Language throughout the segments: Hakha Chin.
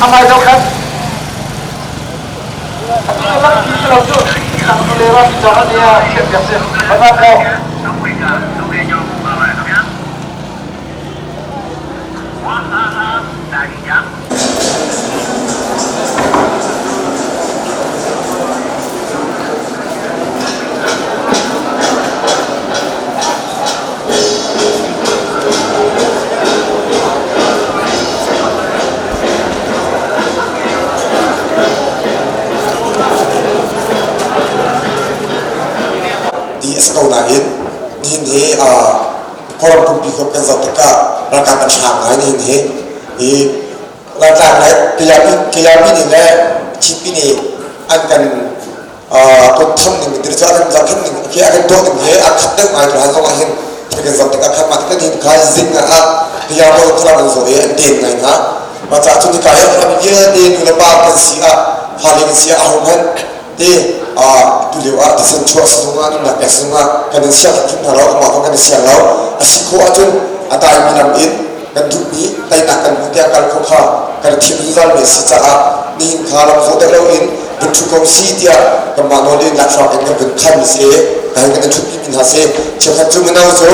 Amai zo khan. Atu lang ki si lo cu. Sang tu le ra mi cha ne ya thiam biak si. Bana ko. Ti a si ko nain nihin hi Kawlram pumpi huap kan zoh tikah ralkap an hrang ngai nihin hi. Hi Laitlang le Kayah nih le Chinpi nih an kan tuantham ning tir cu a kan zohkhenh ning khi a kan tuah ning he a khat deuh ngai tuhan zong ah hin thil kan zoh tikah khan mah kan hin kha zing ah Kayah pawl khualam an zawh i an den ngai hna. Mah caah cun hika hi ram vialte nu le pa kan si ah fale kan si ah ahohmanh te tu lio ah thisen chuah sizung ah nunnak pek sizung ah kan in siang hrimhrim hna lo amah kong kan i siang lo a si khawh ahcun a daimi lam in kan duhmi teinak kan hmu tiah kal khawh kha kan thim zungzal mi a si caah nihin kha lam zawh deuh loin vun ṭhu ko si tiah kanmah nawl in lakhruak in kan vun khan mi si kan kan i ṭhutpi mi hna si. Cheukhat cu mino cu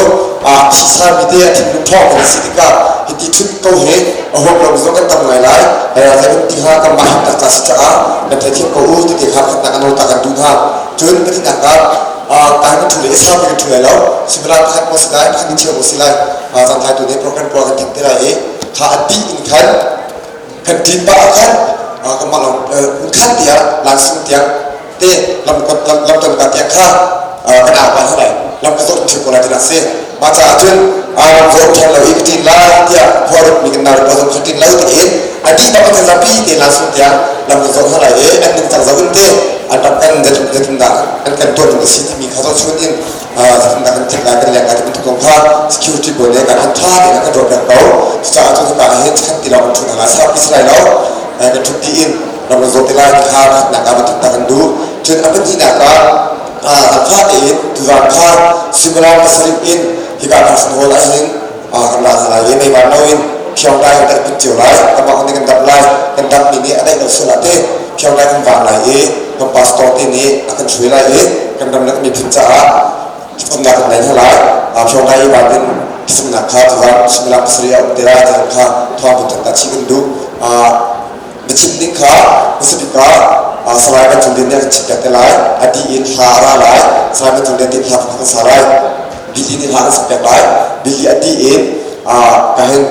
thisa mi te a thinlung ṭhawng kan si tikah hiti ṭhut ko hi a huam lo mi zong kan tam ngai lai. Zei kan ti hnga, kanmah himnak ca si caah kan theithiam ko u ti te kha khatnak a nawl ta kan duh hna. Cun pahnihnak ah kan kan ṭhu le i saupi kan ṭhu lai lo. Suimilam pakhat maw si lai, pakhat ni cheu maw si lai, zangtlai tu nih program pawl kan thanh te lai i kha a dih in khan kan ṭin pah ah khan kanmah lawng khan tiah lansung tiang te lam lam ton ka tiang kha kan au pa hna lai, lam ka zawh ṭhim ko lai ti si. Mah caah cun lam zawh ṭhan lo i ka ṭin lai tiah khua rut mi kan nau pa zong kha ṭin lo tiin a dih bak kan zapi te lansung tiang lam kan zawh hna lai i an ning cang zo in te an rak kan zeitindah an kan tuah ning a si timi kha zohchun in zeitindah kan thil lai kan leng lai ti bantuk kong kha security pawl nih kan han ṭha tein an kan ruah piak ko. Cucaah cun hika ah hin chan ti lawng kan ṭhut hna lai, saupi si lai lo, kan ṭhut dih in ram kan zawh te lai ti kha pakhatnak ah bantuk ta kan duh. Cun a pahnihnak ah zangfah tein tuzaan kha suimilam pasarih in hika function hall ah hin kan ra hna lai i mei van loin phiangdai kan daih put cio lai, kanmah nih kan dap lai, kan dapmi nih a daih lo sual ah te phiangdai kan vang lai i kan pastor te nih a kan hruai lai i kan ram le kan miphun caah thlacamnak kan nei hna lai. Phiangdai i van in thlacamnak kha tuzaan suimilam pasarih ah um te lai ti kha thawng kan thanh ta chih kan duh. Biachim ding kha hmasabik ah Salai Van Cung Lian nih a kan chimpiak te lai. A dih in hla a ra lai. Salai Van Cung Lian nih hla kan sa lai. Billy nih hla kan sakpiak lai. Billy a dih in ka hin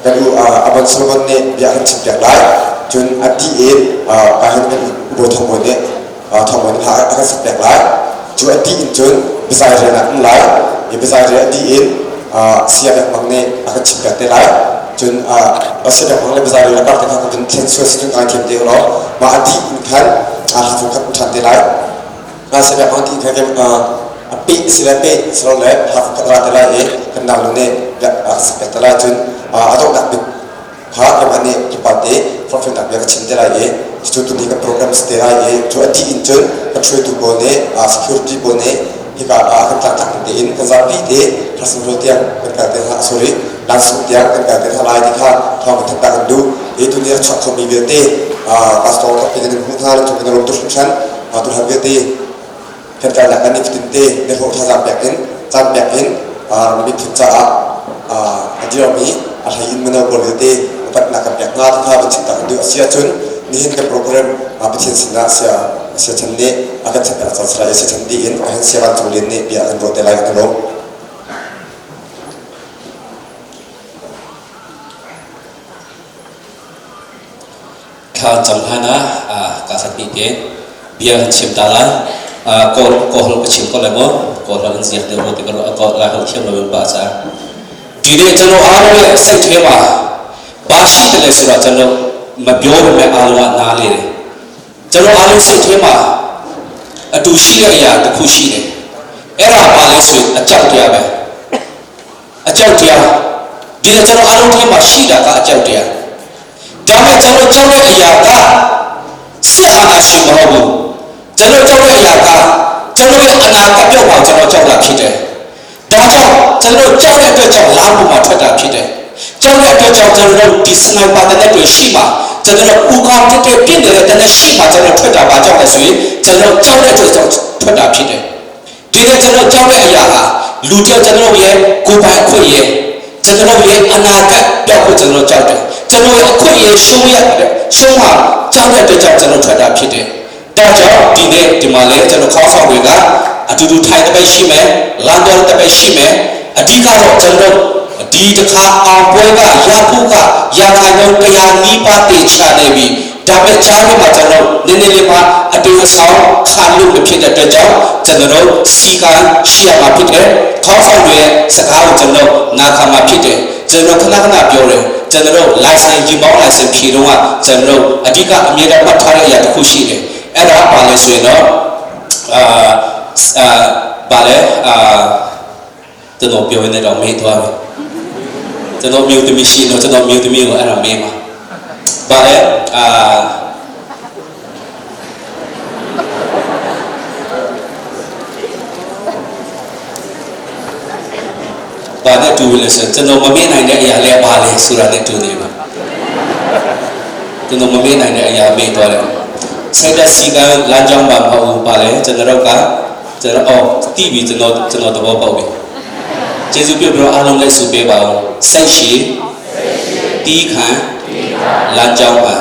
kan u Abon Solomon nih bia a kan chimpiak lai. Cun a dih in ka hin kan u Bawi Thawng Bawi nih Thawng Bawi nih hla a kan sakpiak lai. Cu a dih in cun biazai rian ah um lai. I biazai rian a dih in Saya Biak Mang nih a kan chimpiak te lai. Cun Saya Biak Mang le biazai rian a kar te kha kan vun thlen sual si cun ngai thiam te u law mah a dih in khan hla fung khat um ṭhan te lai. Saya Biak Mang ti khan a peh si le peh si lo le hla fung khat ra te lai i kan nau nu nih a kan sakpiak te lai. Cun a donghnak bik kha keimah nih tlawmpal te forhfialnak bia ka chim te lai i cucu tuni kan program si te lai i cu a dih in cun kan hruaitu pawl nih security pawl nih hika ah kan tlangtlak ning tein kan zapi te Hrasinghrawl tiang kan kal te hna, sorry, Lansung tiang kan kal te hna lai ti kha thawng kan thanh ta kan duh i tuni a chuak khomi vialte pastor tampi kan in hmuh hna le kan i lawm tuk hringhran. Tuhan vialte kan kalnak ah nifatin te na hlawh thazaang pek in caan pek in na miphun caah a dirmi a hlei in mino pawl vialte upatnak kan pek hna ti kha van chim ta kan duh. A si ahcun nihin kan program Pathian sinah sia sia chan nih a kan chapter caan salai sia chan dih in ahin sia vancung lian nih bia kan ruah te lai kan i lawm. Thla cam hlan ah ka khat hnih te bia kan chim ta lai. Kawl kawl ka chim ko lai maw? Kawl an ziak deuh rua ti ka ruah, kawl lai holh thiam lo in pa ca. Ti le chano alo le sai thema ba shi te le sura chano ma byor me alo na le chano alo sai thema atu shi le ya ta khu shi le era pa le su a chau tia be အကြောက်တရားဒီတော့ကျွန်တော်အားလုံးထဲမှာရှိတာကအကြောက်တရားဒါပေမဲ့ကျွန်တော်ကြောက်တဲ့အရာကစစ်အာဏာရှင်မဟုတ်ဘူးကျွန်တော်ကြောက်တဲ့အရာကကျွန်တော်ရဲ့အနာဂတ်ပြောက်ပါကျွန်တော်ကြောက်တာဖြစ်တယ်ဒါကြောင့်ကျွန်တော်ကြောက်တဲ့အတွက်ကြောင့်လာဖို့မှာထွက်တာဖြစ်တယ်ကြောက်တဲ့အတွက်ကြောင့်ကျွန်တော်တို့ဒီစနိုက်ပါတဲ့တွေရှိမှာ ကျွန်တော်တို့ဦးကောင်းတက်တက်ပြည့်နေတဲ့တနရှိမှကျွန်တော်ထွက်တာပါကြောက်လဲဆိုရင်ကျွန်တော်ကြောက်တဲ့အတွက်ကြောင့်ထွက်တာဖြစ်တယ်ဒီနေ့ကျွန်တော်ကြောက်တဲ့အရာဟာလူတယောက်ကျွန်တော်ရဲ့ကိုယ်ပိုင်အခွင့်အရေးကျွန်တော်ရဲ့အနာဂတ်ပျောက်ဖို့ကျွန်တော်ကြောက်တယ်ကျွန်တော်ရဲ့အခွင့်အရေးရှုံးရတယ်ရှုံးမှာကြောက်တဲ့အတွက်ကြောင့်ကျွန်တော်ထွက်တာဖြစ်တယ်ဒါကြောင့်ဒီနေ့ဒီမှာလဲကျွန်တော်ခေါင်းဆောင်တွေကအတူတူထိုင်တဲ့ပဲရှိမယ်လမ်းတော်တဲ့ပဲရှိမယ်အဓိကတော့ကျွန်တော်ဒီတစ်ခါအောင်ပွဲကရဖို့ကရခိုင်လုံးတရားနီးပါးတေချာနေပြီဒါပေမဲ့ကြားထဲမှာကျွန်တော်နည်းနည်းလေးမှအတူအဆောင်ခံလို့မဖြစ်တဲ့အတွက်ကြောင့်ကျွန်တော်တို့စီကံရှိရမှာဖြစ်တယ်ခေါင်းဆောင်တွေရဲ့စကားကိုကျွန်တော်နာခံမှာဖြစ်တယ်ကျွန်တော်ခဏခဏပြောတယ်ကျွန်တော်တို့ license ယူပေါင်း license ဖြေတော့ကကျွန်တော်တို့အဓိကအမြဲတမ်းမှတ်ထားတဲ့အရာတစ်ခုရှိတယ်အဲ့ဒါပါလဲဆိုရင်တော့အာအာပါလဲအာကျွန်တော်ပြောနေတော့မေးသွားတယ်ကျွန်တော်မျိုးသမီးရှိတော့ကျွန်တော်မျိုးသမီးကိုအဲ့ဒါမေးမှာပါလဲအာဘာနဲ့တူလဲဆိုကျွန်တော်မမေ့နိုင်တဲ့အရာလဲပါလဲဆိုတာနဲ့တူနေပါကျွန်တော်မမေ့နိုင်တဲ့အရာမေ့သွားတယ်စိတ်သက်စီကလမ်းကြောင်းမှာမဟုတ်ဘူးပါလဲကျွန်တော်တို့ကကျွန်တော်အော်တီးပြီကျွန်တော်ကျွန်တော်သဘောပေါက်ပြီကျေးဇူးပြုပြီးတော့အားလုံးလက်ဆုပေးပါအောင်စိတ်ရှိတီးခံလမ်းကြောင်းပါ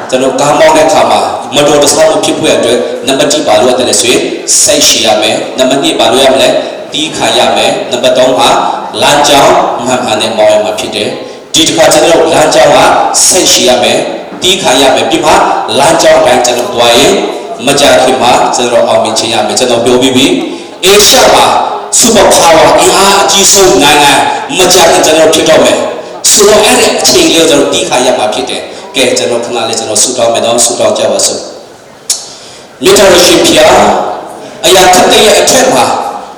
ကျွန်တော်ကားမောင်းတဲ့ခါမှာမတော်တဆမှုဖြစ်ဖို့အတွက်နံပါတ်1ပါလို့ရတယ်လေဆိုရင်စိတ်ရှိရမယ်နံပါတ်2ပါလို့ရမလဲတီးခံရမယ်နံပါတ်3ဟာလမ်းကြောင်းမှန်မှန်နဲ့မောင်းရမှာဖြစ်တယ်ဒီတစ်ခါကျွန်တော်လမ်းကြောင်းကစိတ်ရှိရမယ်တီးခံရမယ်ပြပါလမ်းကြောင်းတိုင်းကျွန်တော်သွားရင်မကြခင်မှာကျွန်တော်အောင်မြင်ချင်ရမယ်ကျွန်တော်ပြောပြီးပြီအေရှမှာစူပါပါဝါအင်အားအကြီးဆုံးနိုင်ငံမကြခင်ကျွန်တော်ဖြစ်တော့မယ်ဆိုတော့အဲ့ဒီအချိန်လေးကိုကျွန်တော်တီးခံရမှာဖြစ်တယ်ကဲကျွန်တော်ခဏလေးကျွန်တော်ဆူတောင်းမယ်တော့ဆူတောင်းကြပါစို့မြတ်တော်ရှင်ဖျားအရာခတ်တဲ့အထက်မှာ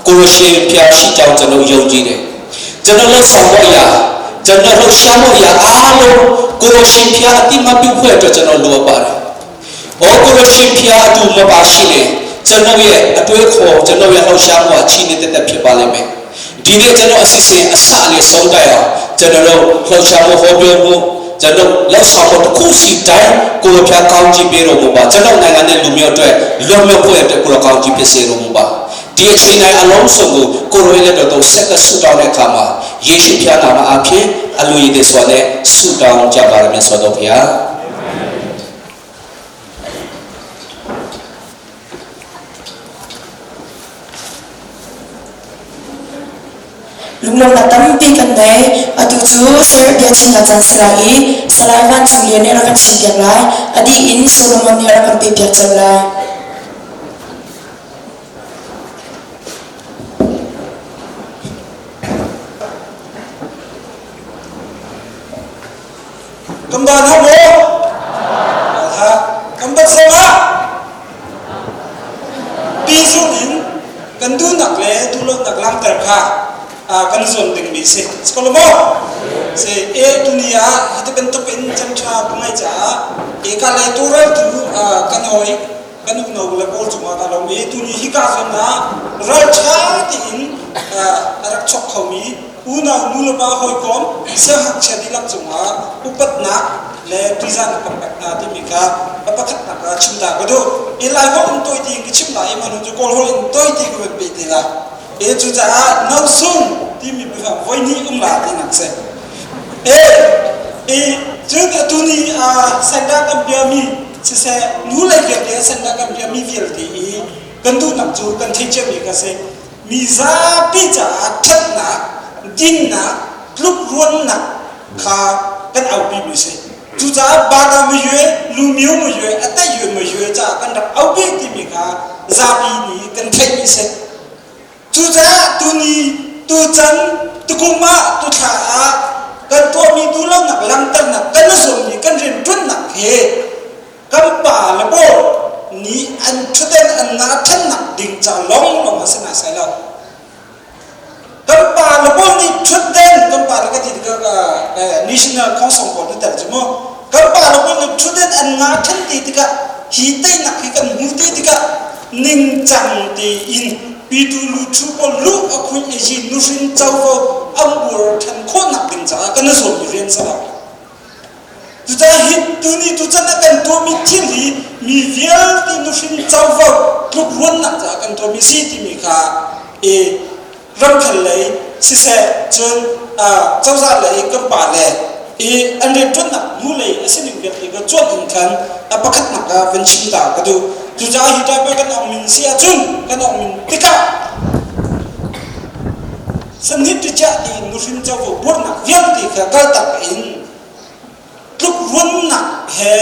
ကိုရရှင်ဖျားရှိကြောင်းကျွန်တော်ယုံကြည်တယ်ကျွန်တော်လှဆောင်ဖို့အရာကျွန်တော်လှရှားဖို့အရာအားလုံးကိုရရှင်ဖျားအတိမပြုဖို့အတွက်ကျွန်တော်လိုအပ်ပါတယ်။ဘောကိုရရှင်ဖျားအတူမပါရှိလေကျွန်တော်ရဲ့အတွေးခေါ်ကျွန်တော်ရဲ့လှရှားမှုအချီးနဲ့တက်တက်ဖြစ်ပါလိမ့်မယ်။ဒီနေ့ကျွန်တော်အစီအစဉ်အစအလေးဆုံးတိုင်အောင်ကျွန်တော်တို့လှရှားမှုဟောပြောမှုကျွန်တော်လက်ဆောင်ဖို့တစ်ခုစီတိုင်းကိုယ်ဖျားကောင်းကြည့်ပေးတော်မူပါကျွန်တော်နိုင်ငံနဲ့လူမျိုးအတွက်လွတ်မြောက်ဖို့အတွက်ကိုယ်ကောင်းကြည့်ဖြစ်စေတော်မူပါဒီအချိန်တိုင်းအလုံးစုံကိုကိုယ်ရဲ့လက်တော်ဆက်ကဆုတောင်းတဲ့အခါမှာယေရှုဖျားနာမအဖြစ်အလိုရည်တဲ့ဆိုတဲ့ဆုတောင်းကြပါရမယ်ဆိုတော့ဖျား Lunglawmhnak tampi kan nei. Atu cu Sir biachim na caan si lai i Salai Van Cung Lian nih a rak kan chimpiak lai. A dih in Solomon nih a rak kan pepiak colh lai. Kan ban ha maw? Ha, kan bat sangah. Pi zung in kan duhnak le duhlonak langhter kha kan zuam dingmi si. Si ko maw? Si e tuni ah hi bantuk in chan ṭha ka ngai caah e ka lei tu ral tu kan hawi kan uno le pawl cungah ka lawm i tuni hi ka zawn ah ral ṭha tiin a rak chok khomi unau nulepa hawikom siangngakchia dihlak cungah upatnak le ṭihzahnak kan pek hna timi kha pakhatnak ah chim ta ka duh. I Lai holh in tawi tiin ka chim lai i manu cu Kawl holh in tawi ti ka van pe te lai. E cucaah no sung timi biafang voi hnih um la tinak si. E i cun atu ni senda kan biami siseh nu lei vialte senda kan biami vialte i kan duhnak cu kan theih ciami ka si. Mi zapi caah ṭhatnak, dinnak, tlukruannak kha kan aupi mi si. Cucaah bata mu yue, lu myo mu yue, a tai yue mu yue caah kan rak aupi timi kha zapi nih kan theih mi si. Cucaah tuni, tucan, tukum ah, tuthla ah kan tuahmi duhlonak langhternak kan i zuammi kan rianṭuannak he kan pa le pawl nih an ṭhutden an nga ṭhannak ding ca lawnglawng a si naisai lo. Kan pa le pawl nih ṭhutden kan pa le ka ti tikah National Council pawl na tel cu mu. Kan pa le pawl nih ṭhutden an nga ṭhan ti tikah hi teinak hi kan hmu ti tikah ningcang tein pitu lu ṭhu pawl lu a khunh i hi nuhrin covo an buar ṭhan khawhnak ding caah kan i zuammi rian si lo. Cucaah hi tuni tuchan ah kan tuahmi thil hi mi vialte nuhrin covo tlukruannak caah kan tuahmi si timi kha i ramkhel lei siseh cun cozah lei kan pa le i an rianṭuannak hnulei a sining vialte ka cuanh in khan a pakhatnak ah van chim ta ka duh. Cucaah hi ṭaipai kan ongmin si ahcun kan ongmin tikah sanhit ṭichiah tiin nuhrin covo buarnak vialte kha kaltak in tlukruannak he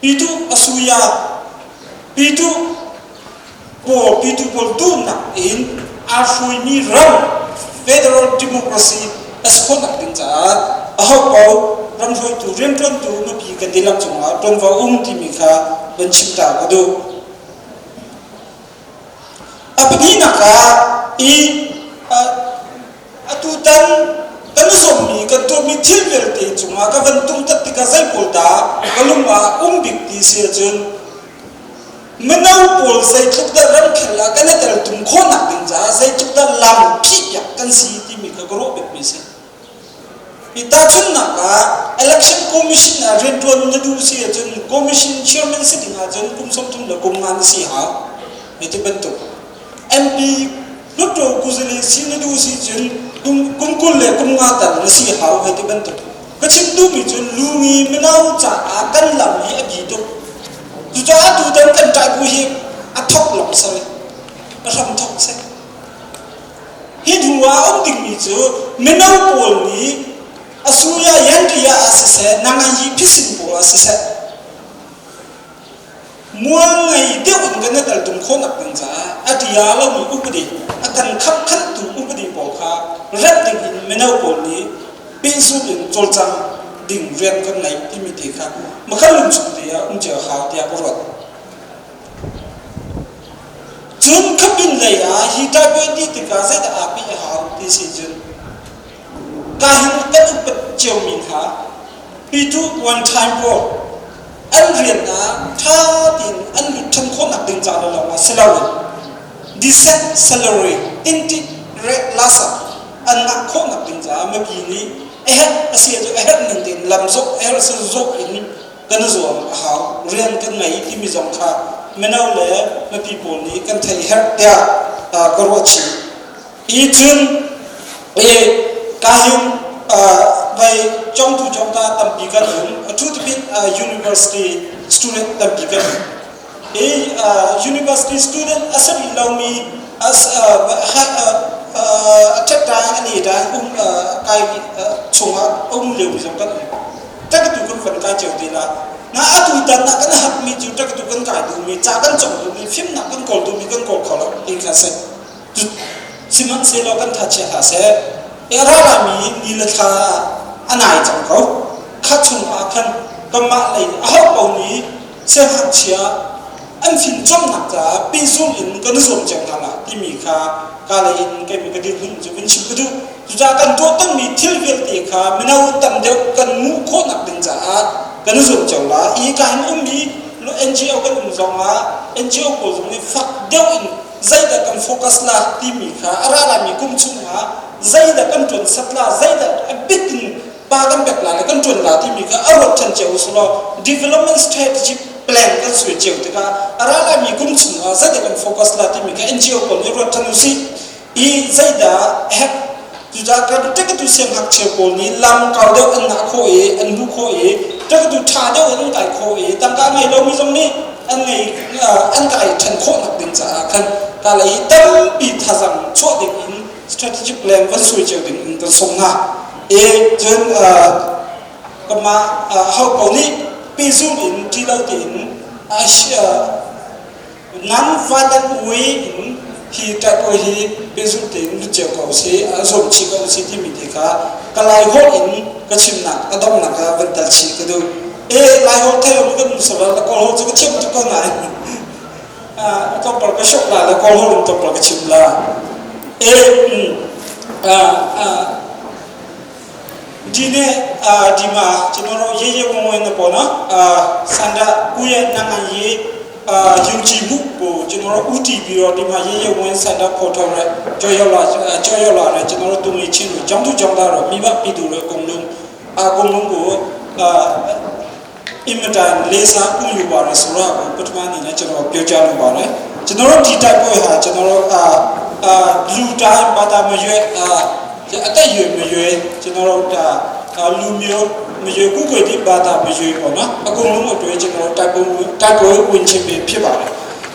pitu asuya pitu pawl pitu pawl duhnak in aa hruaimi ram federal democracy a si khawhnak ding caah aho paoh ram hruaitu rianṭuantu mipi kan dihlak cungah ṭuanvo um timi kha van chim ta ka duh. A pahnihnak ah i atutan kan zummi kan tuahmi thil vialte cungah ka van tungtat tikah zei pawl dah ka lung ah um bik ti si ahcun mino pawl zeitluk dah ramkhel ah kan i teltum khawhnak ding caah zeitluk dah lam phihpiak kan si timi kha ka ruah bikmi si. Hi tahchunhnak ah election commission ah rianṭuan na duh si ahcun commission chairman si ding ahcun kum 30 le kum nga na si hau. Hei ti bantuk. MP Hluttaw kuzale si na duh si cun kum 20 le kum nga tal na si hau hei ti bantuk. Ka chim duhmi cu lungi mino caah kan lam hi a bi tuk. Cucaah tutan kan ṭaipu hi a thok lawng si. A hram thok si. Hi hnu ah a um dingmi cu mino pawl nih a suya yanria ah siseh, nangayi phisin pawl ah siseh, mual ngei deuh in kan i teltum khawhnak ding caah a ṭia lomi upadi, a kan khamkhanhtu upadi pawl kha remh ding in mino pawl nih pehzulh in cawlcang ding rian kan ngei timi te kha makhan lungchung te ah um cio hau tiah ka ruat. Cun khuapin lei ah hi ṭaipuai ti tikah zeidah aa peh a hau ti si cun ka hin kan upat ciomi hna pitu one time pawl an rian ah ṭha tein an lut ṭhan khawhnak ding ca lawng ah si loin decent salary tinti rate lasa an ngah khawhnak ding caah mipi nih a herh a si ahcun a herh ning tein lam zawh a herh si zawh in kan i zuam a hau. Rian kan ngei timi zong kha mino le mipi pawl nih kan theih herh tiah ka ruah chih. I cun ka hin vai congtu congta tampi kan um. A tu university student tampi kan um. I university student a si rih lomi a ṭhat an i um kai chungah um liomi zong kan um. Takatu kan van kai cio te la. Na atu tan ah kan hakmi cu takatu kan kai duhmi, ca kan cawng duhmi, fimnak kan kawl duhmi kan kawl kho lo ti kha si. Sihmanhsehlaw kan tha chia hlah seh. E ra lami ni le thla a nai cang ko. Kha chung ah khan kanmah lei aho paoh nih siangngakchia an fimcawmnak caah pehzul in kan i zuam cio hna la timi kha ka lei in keimi ka dirhmun cu vun chim ka duh. Cucaah kan tuah tonmi thil vialte kha mino tam deuh kan hmuh khawhnak ding caah kan i zuam cio la. I ka hin ummi NGO kan um zongah NGO pawl zong nih fak deuh in zeidah kan focus la timi kha a ra laimi kum chungah zeidah kan ṭuan sat la, zeidah a bit in pa kan pek la le kan ṭuan la timi kha a ruat ṭhan cio usulaw development strategy plan kan suai cio tikah a ra laimi kum chungah zeidah kan focus la timi kha NGO pawl nih ruat ṭhan usih. I zeidah a herh? Cucaah kan ṭekatu siangngakchia pawl nih lam kau deuh an ngah khawh i an hmuh khawh i ṭekatu ṭha deuh an kai khawh i tangka ngei lomi zong nih an ngei an kai ṭhan khawhnak ding caah khan ka lei hi tampi thazang chuah ding in strategic plan van suai cio ding in kan sawm hna. E cun kanmah ho paoh nih pehzul in ṭi lo tein Nan van ui in hi ṭaikawi hi pehzulh tein lut cio ko usih, zuam chih ko usih timi te kha ka Laiholh in ka chimnak a donghnak ah van tel chih ka duh. E Laiholh thei lo kan um saval la Kawlholh cu ka thiam tuk ko nain tlawmpal ka shock la le Kawlholh in tlawmpal ka chim la. E ဒီနေ့အာဒီမှာကျွန်တော်တို့ရေးရေးဝံ့ဝံ့နဲ့ပေါ့နော်အာစန္ဒကိုယ့်ရဲ့နိုင်ငံရေးအာယုံကြည်မှုကိုကျွန်တော်တို့ဥတည်ပြီးတော့ဒီမှာရေးရေးဝံ့စန္ဒဖော်ထုတ်ရဲကြောရောက်လာကြောရောက်လာတယ်ကျွန်တော်တို့တူငယ်ချင်းတွေကျောင်းသူကျောင်းသားတော့မိဘပြည်သူတွေအကုန်လုံးအကုန်လုံးကို အင်မတန်လေးစားဥယူပါတယ်ဆိုတော့ပထမအနေနဲ့ကျွန်တော်ပြောကြားလိုပါတယ်ကျွန်တော်တို့ဒီတိုက်ပွဲဟာကျွန်တော်တို့အာအာလူတိုင်းဘာသာမရွေးအာအသက်ရွယ်မရွေးကျွန်တော်တို့ဒါလူမျိုးမရွေးကုကွေတိဘာသာမရွေးပေါ့နော်အကုန်လုံးအတွက်ကျွန်တော်တိုက်ပွဲတိုက်ပွဲဝင်ခြင်းပဲဖြစ်ပါတယ်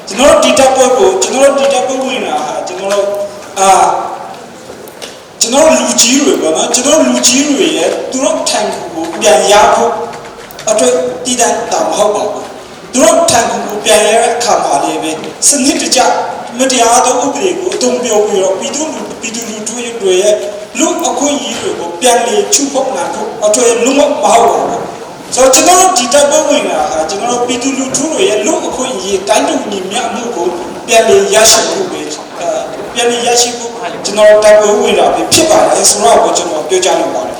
ကျွန်တော်တို့ဒီတိုက်ပွဲကိုကျွန်တော်တို့ဒီတိုက်ပွဲဝင်တာဟာကျွန်တော်တို့အာကျွန်တော်လူကြီးတွေပေါ့နော်ကျွန်တော်လူကြီးတွေရဲ့သူတို့ထိုင်ခုကိုပြန်ရဖို့အတွက်တည်တံ့တာမဟုတ်ပါဘူးသူတို့ထိုင်ခုကိုပြန်ရတဲ့အခါမှာလည်းပဲစနစ်တကျမတရားသောဥပဒေကိုအသုံးပြုပြီးတော့ပြည်သူလူပြည်သူလူထုတွေရဲ့လူအခွင့်အရေးတွေကိုပြန်လေချုပ်ဖို့နိုင်ဖို့အတွက်လုံးဝမဟုတ်ပါဘူးဆိုတော့ကျွန်တော်တို့ဒီတပ်ပွဲဝင်တာဟာကျွန်တော်တို့ပြည်သူလူထုတွေရဲ့လူအခွင့်အရေးတိုင်းတူညီမျှမှုကိုပြန်လေရရှိဖို့ပဲပြန်လေရရှိဖို့ကျွန်တော်တပ်ပွဲဝင်တာပဲဖြစ်ပါတယ်ဆိုတော့ကျွန်တော်ပြောကြားလိုပါတယ်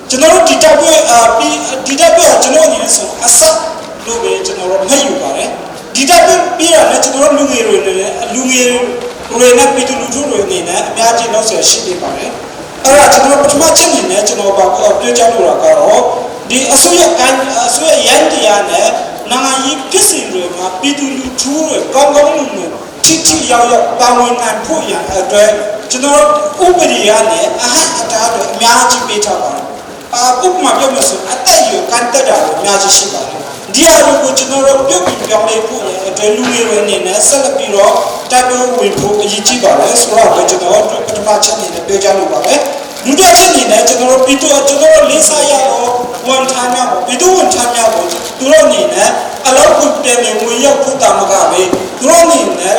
ကျွန်တော်တို့ဒီတပ်ပွဲအာပြီးဒီတပ်ပွဲကကျွန်တော်အနေနဲ့ဆိုအဆက်လို့ပဲကျွန်တော်တို့မှတ်ယူပါတယ်ဒီတပ်ပွဲပြီးတာနဲ့ကျွန်တော်တို့လူငယ်တွေနဲ့လူငယ်တွေနဲ့ပြည်သူလူထုတွေအနေနဲ့အများကြီးနောက်ဆက်ရှိနေပါတယ်အဲ့ဒါကျွန်တော်ပထမချက်အနေနဲ့ကျွန်တော်ဘာပြောကြားလိုတာကတော့ဒီအစိုးရကိုင်းအစိုးရရန်တရားနဲ့နိုင်ငံရေးဖြစ်စဉ်တွေမှာပြည်သူလူထုတွေကောင်းကောင်းမွန်မွန်ထိထိရောက်ရောက်ပါဝင်နိုင်ဖို့ရန်အတွက်ကျွန်တော်ဥပဒေရနဲ့အဟအတားတွေအများကြီးပေးထားပါတယ်အာဥပမာပြောမယ်ဆိုအသက်အရွယ်ကန်တက်တာတွေအများကြီးရှိပါတယ်ဒီအရာကိုကျွန်တော်တို့ပြုတ်ပြီးပြောင်းလဲဖို့ရန်အတွက်လူငယ်တွေအနေနဲ့ဆက်လက်ပြီးတော့တိုက်ပွဲဝင်ဖို့အရေးကြီးပါတယ်ဆိုတော့ကျွန်တော်တို့ပထမချက်အနေနဲ့ပြောကြားလိုပါတယ်ဒုတိယချက်အနေနဲ့ကျွန်တော်တို့ပြီးတော့ကျွန်တော်တို့လေးစားရတော့ဝန်ထမ်းများပေါ့ပြည်သူဝန်ထမ်းများပေါ့သူတို့အနေနဲ့အလောက်ကိုပြန်နေဝင်ရောက်ဖို့တာမကပဲသူတို့အနေနဲ့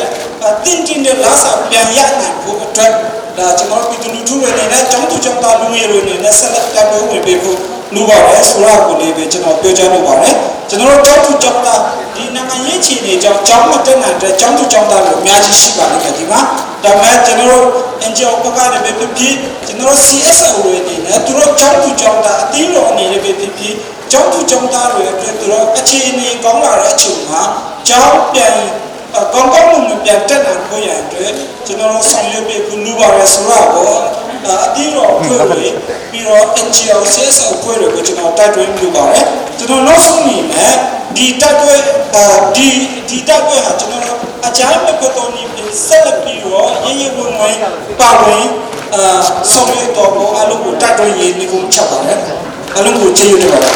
တင်းတင်းတဲ့လာစာပြန်ရနိုင်ဖို့အတွက်ဒါကျွန်တော်ပြည်သူလူထုတွေအနေနဲ့ကျောင်းသူကျောင်းသားလူငယ်တွေအနေနဲ့ဆက်လက်တိုက်ပွဲဝင်ပေးဖို့လိုပါတယ်ဆိုတော့ကိုလေးပဲကျွန်တော်ပြောကြားလိုပါတယ်ကျွန်တော်တို့ကျောင်းသူကျောင်းသားဒီနိုင်ငံရေးအခြေအနေကြောင့်ကျောင်းမတက်နိုင်တဲ့ကျောင်းသူကျောင်းသားတွေအများကြီးရှိပါလိမ့်မယ်ဒီမှာဒါပေမဲ့ကျွန်တော်တို့ NGO ဘက်ကနေပဲဖြစ်ဖြစ်ကျွန်တော်တို့ CSO တွေအနေနဲ့သူတို့ကျောင်းသူကျောင်းသားအသင်းတော်အနေနဲ့ပဲဖြစ်ဖြစ်ကျောင်းသူကျောင်းသားတွေအတွက်သူတို့အခြေအနေကောင်းလာတဲ့အချိန်မှာကျောင်းပြန်ကောင်းကောင်းမွန်မွန်ပြန်တက်နိုင်ဖို့ရန်အတွက်ကျွန်တော်တို့ဆောင်ရွက်ပေးဖို့လိုပါတယ်ဆိုတော့အသင်းတော်ဖွဲ့တွေပြီးတော့ NGO CSO ဖွဲ့တွေကိုကျွန်တော်တိုက်တွန်းလိုပါတယ်ကျွန်တော်နောက်ဆုံးအနေနဲ့ဒီတိုက်ပွဲဒီဒီတိုက်ပွဲဟာကျွန်တော်တို့အကြမ်းမဖက်တော်နေပြီးဆက်လက်ပြီးတော့ရရဝင်ဝင်ပါဝင်အာဆောင်ရွက်တော်ကိုအလုံးကိုတိုက်တွန်းရေးနေကုန်ချက်ပါတယ်အလုံးကိုကျေးဇူးတင်ပါတယ်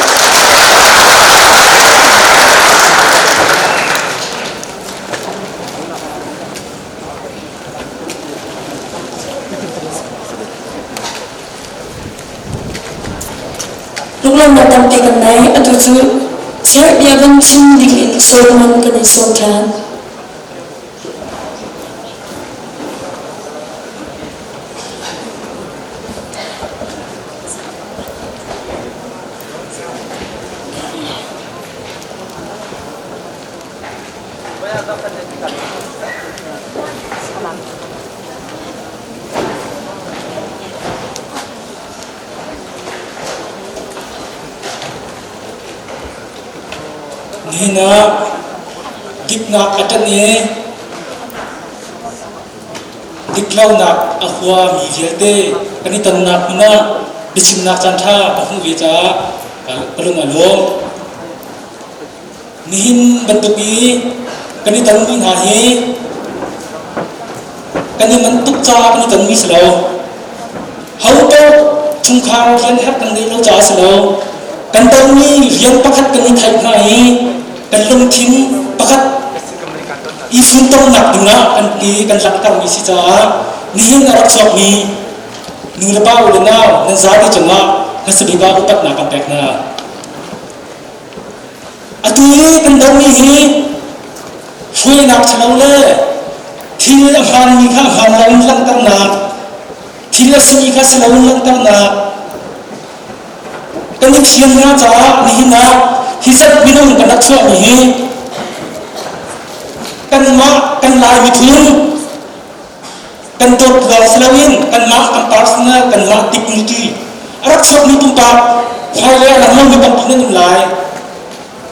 Lunglawmhnak tampi kan nei. Atu cu Serbia van chim ding in Solomon kan i sawm ṭhan. Nihin ah diknak a ṭanh i diklonak a huami vialte kan i tonnak hmun ah biachimnak caanṭha ka hmuh ve caah ka lung a lawm. Nihin bantuk i kan i tonmi hna hi kan i manh tuk caah kan i tonmi si lo. Ho paoh chungkhar rian herh kan ngeih lo caah si lo. Kan tonmi rian pakhat kan i theih hna i kan lungthin pakhat i funtomnak dingah kan ti kan langhtermi si caah nihin a rak chuakmi nu le pa u le nau nan zate cungah hmasabik ah upatnak kan pek hna. Atu i kan dohmi hi hruainak ṭhalo le thil a hmaanmi kha hmaan loin langhternak, thil a simi kha si loin langhternak kan i thiam hna caah nihin ah hi zat minung kan rak chuahmi hi kanmah kan Lai miphun kan dawt lawng si loin kanmah kan personal kanmah dignity a rak chuakmi pumpak hmailei a lang lomi tampi nan um lai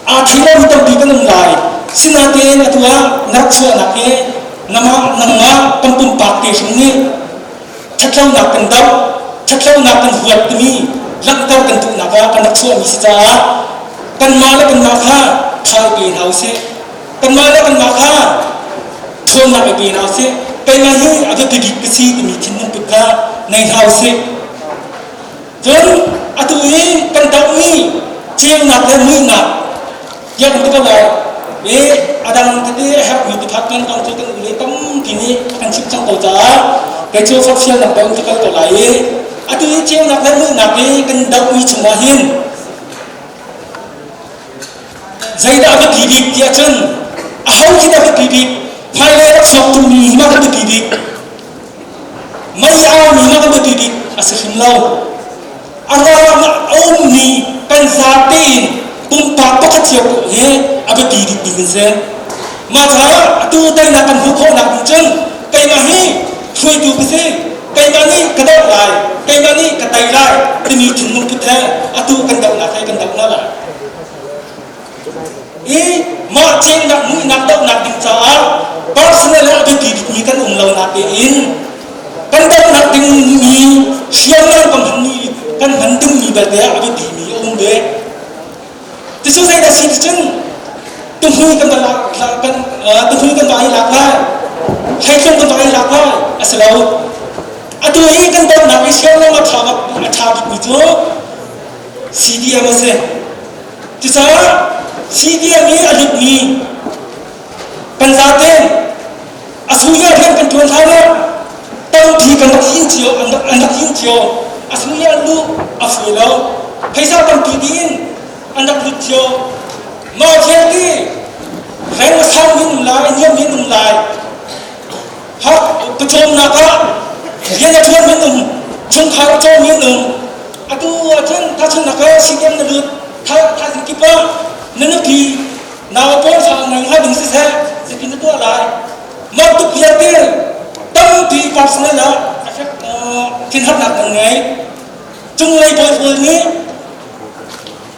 aa thei lomi tampi kan um lai sinain atu ah na rak chuahnak hi nangmah nangmah kan pumpak te hrim nih ṭhatlonak kan doh ṭhatlonak kan huat timi langhter kan duhnak ah kan rak chuahmi si caah kanmah le kanmah kha tha i pe hna usih. Kanmah le kanmah kha ṭhawnnak i pe hna usih. Keimah hi a biapi bik ka si timi thinlung put kha nei hna usih. Cun atu i kan dohmi ceunak le muihnak tiah kan ti ko lai. I a dang tete a herhmi department kong cu kan ule tampi nih a kan chimh cang ko caah kei cu forhfialnak deuh in ka kal ko lai i atu i ceunak le muihnak i kan dohmi chungah hin zeidah a biapi bik tiah cun aho khi dah biapi bik? Hmailei rak chuak tungmi hi mah kan biapi bik. Mei aumi mah kan biapi bik a si hrim lo. A ruang a ummi kan zate in pumpak pakhat cio paoh hi a biapi bik ding an si. Mah caah atu teinak kan hmuh khawhnak ding cun keimah hi hruaitu ka si, keimah nih ka doh lai, keimah nih ka tei lai timi thinlung put he atu kan dohnak he kan doh hna lai. I mah ceunak muihnak dohnak ding caah personal ah a biapi bikmi kan um lo natein kan dohnak dingmi hriamnam kan hmanmi kan hman dingmi belte ah a biapimi a um ve. Ticu zeidah si ticun tuhmui kan va kan tuhmui kan va i lak lai, hleitlung kan va i lak lai a si lo. Atu i kan dohnak i hriamnam a ṭha a ṭha bikmi cu CDM a si. Cucaah CDM i a lutmi kan zaten a sungya rian kan ṭuan hlan ah tampi kan rak hin cio an rak hin cio a sungya lu a fawi lo phaisa tampi ding an rak lut cio mah vialte reng a sang min um lai a niam min um lai hak pawcawmnak ah rian a ṭuan min um chungkhar a cawm min um atu ahcun tahchunhnak ah CDM na lut thaizing kip ah na nupi nau pawl fa ngai hnga ding siseh zeitin na tuah lai mah tuk vialte tampi personal ah effect thinharnak kan ngei cunglei bawi pawl nih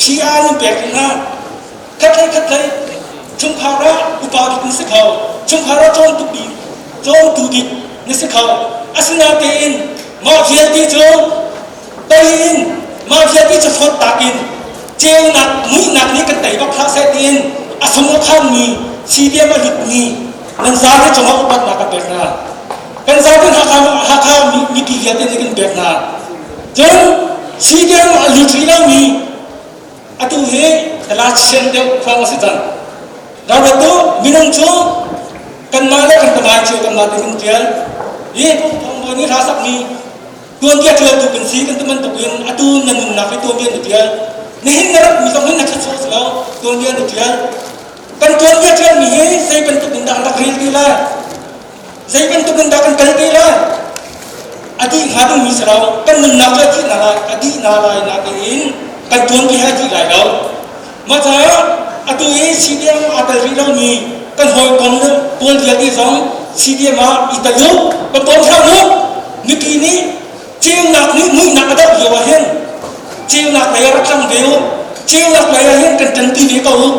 PR in pek hna khatlei khatlei chungkhar ah upa bik na si kho chungkhar ah cawmtu bik cawmtu bik na si kho asinatein mah vialte cu tei in mah vialte cu hlawt tak in ceunak muihnak nih kan tei bak hlah seh tiin a sung a khanmi CDM a lutmi nan zate cungah upatnak kan pek hna kan zate Hakha Hakha mipi vialte nih kan pek hna cun CDM a lut rih lomi Atu hi Galatian deuh khuang a si cang. Ralrat tu minung cu kanmah le kan pamai cio kanmah te kan ṭial. Hi Thawngbawi nih hla sakmi tuanbia ṭialtu kan si kan ti bantukin atu na nunnak hi tuanbia na ṭial. Nihin na rat mi zong hin na ṭhat sawh si lo tuanbia na ṭial. Kan tuanbia ṭialmi hi zei bantuk in dah an rak rel ti lai? Zei bantuk in dah kan kal te lai? A dih hnga dingmi si lo. Kan nunnak cu a dih na lai, a dih na lai natein kan tuanpi he a dih lai lo. Mah caah atu i CDM aa tel rih lomi kan hawikom pawl vialte zong CDM ah i tel u, kan bawm hram u. Mipi nih ceunak nih muihnak a doh lio ah hin ceunak lei ah rak tlang ve u. Ceunak lei ah hin kan ṭanpi ve ko u.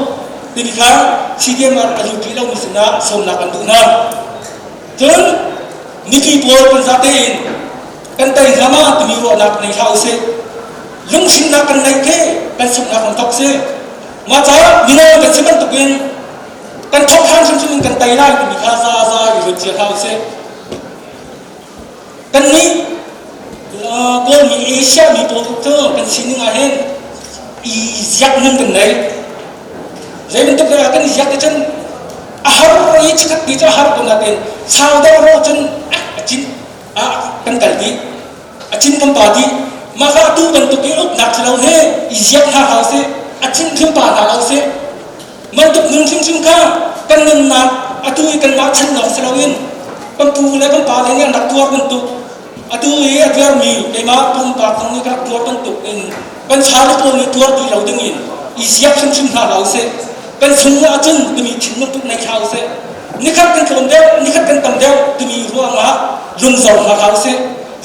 Timi kha CDM ah a lut rih lomi sinah sawmnak kan duh hna. Cun mipi pawl kan zate in kan tei hnga ma timi ruahnak nei hlah usih. Lunghrinnak kan neih khi kan sunghnak kan thok si. Mah caah mino kan si bantukin kan thok hlan hrimhrim in kan tei lai timi kha za za i ruat cia hlah usih. Kannih Kawlmi Asia mi pawl cu kan sining ah hin i ziak nun kan nei. Zei bantuk ah kan i ziak ti cun a har i chikkhat ti cu a har ko nain sau deuh ro cun a cin ah kan kal dih. A cin kan pa dih. Mah kha atu bantuk i uknak thalo he i ziak hna hlah usih. A cin hrim pa hna hlah usih. Bantuk nun hrimhrim kha kan nunnak atu i kanmah chan lawng si loin kan pu le kan pa le nih an rak tuar bantuk atu i a tuarmi keimah pumpak zong nih ka rak tuar bantuk in kan fale pawl nih tuar ti lo ding in i ziak hrimhrim hna hlah usih kan chung ahcun timi thinlung put nei hlah usih nikhat kan tlawm deuh nikhat kan tam deuh timi ruangah lungzor hna hlah usih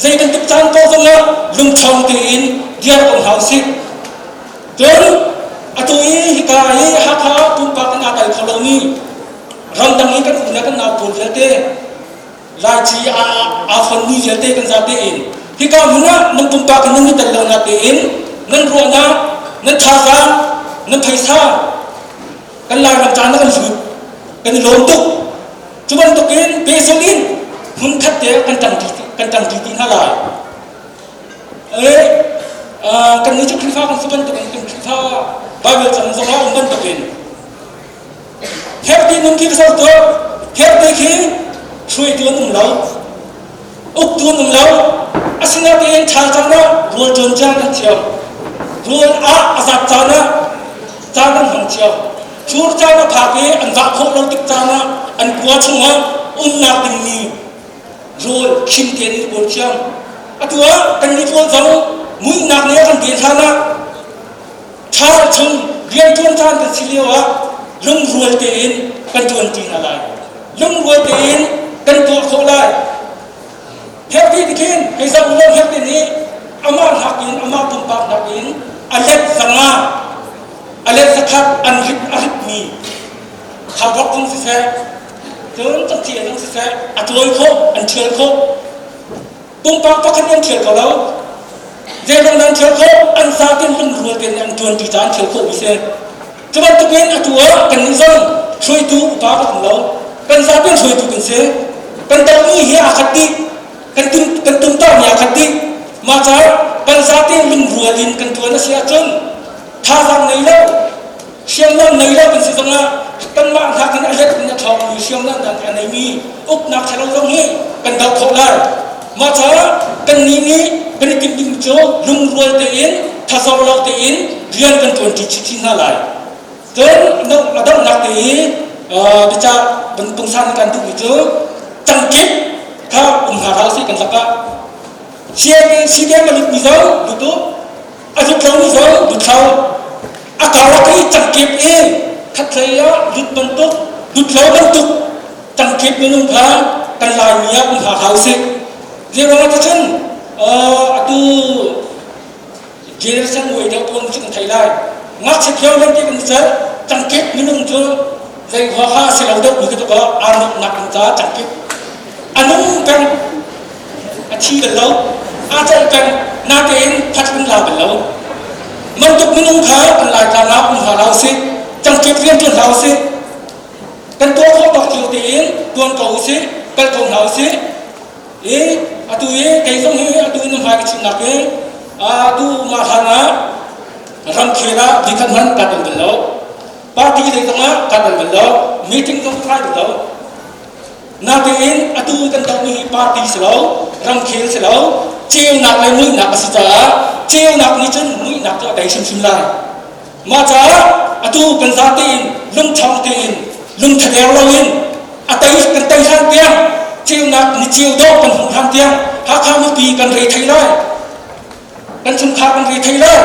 zei bantuk caan paoh zongah lungṭhawng tein dir ko hna usih Cun atu i hika i Hakha pumpak in aa tel kho lomi ramdang i kan u le kan nau pawl vialte Laici aa fonmi vialte kan zate in hika hmun ah nan pumpak in nan i tel lo natein. Nan ruahnak, nan thazaang, nan phaisa kan Lairam caan ah kan hlut. Kan i lawm tuk. Cu bantukin pehzulh in hmunkhat te kan ṭangṭi kan ṭangṭi ti hna lai. Kan nih cu Khrihfa kan si bantukin kan Khrihfa Bible cang zong ah um bantukin Herti nun khi ka zoh tuah. Herti khi hruaitu an um lo. Uktu an um lo. Asinain ṭhal caan ah rawl ṭuan caan an thiam. Rawl ah a zat caan ah caan an hmang thiam. Fur caan a phak i an vah khawh lo tik caan ah an kua chungah umnak dingmi rawl khim tein an kawl thiam. Atu ah kannih pawl zong muihnak nih a kan den hlan ah Ṭhal chung rianṭuan caan kan si lioah lungrual tein kan ṭuanṭi hna lai. Lungrual tein kan tuah khawh lai. Herti tikhin hei zoh ulaw Herti nih amah nakin amah pumpak nakin a let zanga a let zakhat an rit a ritmi khabok zong siseh cun cangcia zong siseh a cawi khawh an ṭhial khawh. Pumpak pakhat nih an ṭhial kho lo. Zeilong nan ṭhial khawh, an zaten lungrual tein an ṭuanṭi caah an ṭhial khawhmi si. Cu bantukin atu ah kannih zong hruaitu upa kan um lo. Kan zaten hruaitu kan si. Kan dohmi hi aa khat dih. Kan tum kan tumtarmi aa khat dih. Mah caah kan zaten lungrual in kan ṭuan a si ahcun thazaang nei lo Hriamnam nei lo kan si zongah kanmah hnakin a let in a ṭhawngmi hriamnam dang a neimi uknak ṭhalo zong hi kan doh khawh lai. Mah caah kannih nih kan i timh ding cu lungrual tein thazor lo tein rian kan ṭuanṭi chinchin hna lai. Cun a donghnak te i biacah pungsan kan duhmi cu cangkip kha um hna hlah usih kan lakah. CDM a lutmi zong lut u, A lut lomi zong lut lo. A karlak i cangkep i khatlei ah lut bantuk, lut lo bantuk cangkep minung kha kan Laimi ah um hna hlah usih. Zeiruangah ticun atu generation muai deuh pawl cu kan thei lai. Ngakchia lio leng ti kan cal cangkep minung cu zei huaha si lo deuh mi ka tuk ah aa nuamhnak ding caah cangkep a nung peng a thi bal lo aa celh peng natein phat kan la bal lo mantuk minung kha kan laitlang ah um hna hlah usih cangkep rian ṭuan hlah usih kan tuah khawh tawk cio tein tuan ko usih kal ko hna usih i atu i kei zong hi atu in hmai ka chimnak hi atu mah hlan ah ramkhel ah bikhat hman ka tel bal lo party lei zong ah ka tel bal lo meeting zong ka kai bal lo Natein atu kan dohmi hi party si lo, ramkhel si lo, ceunak le muihnak a si caah ceunak nih cun muihnak cu a tei hrimhrim lai. Mah caah atu kan zate in lungṭhawng tein lungthader loin a tei kan tei hlan tiang ceunak ni ceu dawh kan hmuh hlan tiang Hakha mipi kan re thei lai. Kan chungkhar kan re thei lai.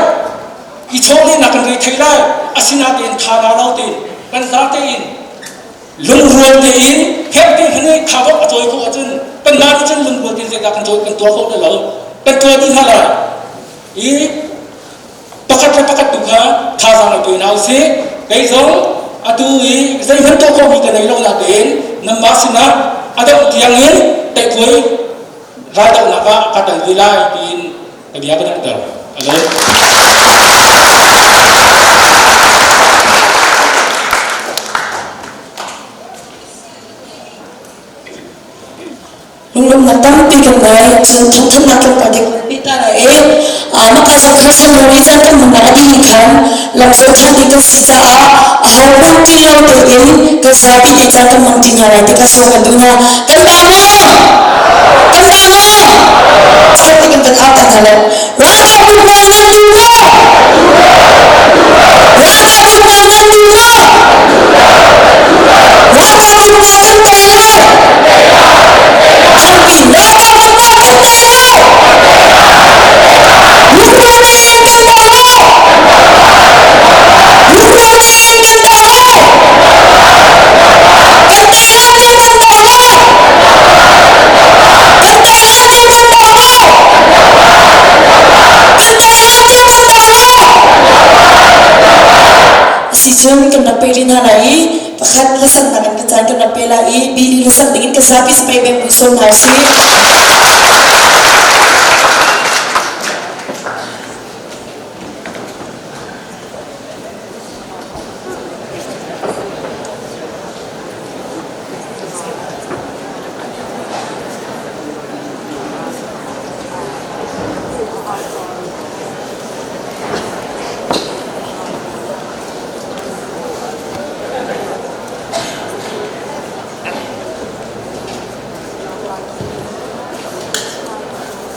I chawlehnak kan re thei lai. Asinain tha lo tein kan zate in Lungrual tein herh ti hmanh i khabok a cawi khawh ahcun kanmah nih cun lungrual tein zeidah kan cawi kan tuah khawh lai lo. Kan tuah dih hna lai. I pakhat le pakhat tu kha thazaang i pe hna usih. Kei zong atu i zeihmanh tuah khawhmi ka nei lo natein nanmah sinah a dongh tiangin teihkuai raldohnak ah ka tel ve lai tiin ka bia ka donghter. Alo. Lunglawmhnak tampi kan ngei cun thawngthanhnak tlawmpal te kan peh ta lai i maka zong kha January caan kan hmannak a dih ni khan lamzawh ṭhan ding kan si caah ahohmanh ṭih lo tein kan zapi te caan kan hmang ṭi hna lai ti kha sawm kan duh hna. Kan ba maw? Kan ba maw? Khat nih kan kan au ta hna lo. Ralkap hmunhma nan duh maw? Ralkap hmunhma nan duh maw? Ralkap hmunhma kan tei lo. Thangpi ralkap hmunhma kan tei lo. Lungrual tein kan daw maw? Lungrual tein kan daw maw? Kan tei lo tiang kan daw maw? Kan tei lo tiang kan daw maw? Kan tei lo tiang kan daw maw? Asicun kan rak pe rih hna lai i pakhat hlasak in ka caan kan rak pe lai i Billy hlasak dingin ka zapi spray beng bu sawm hna usih.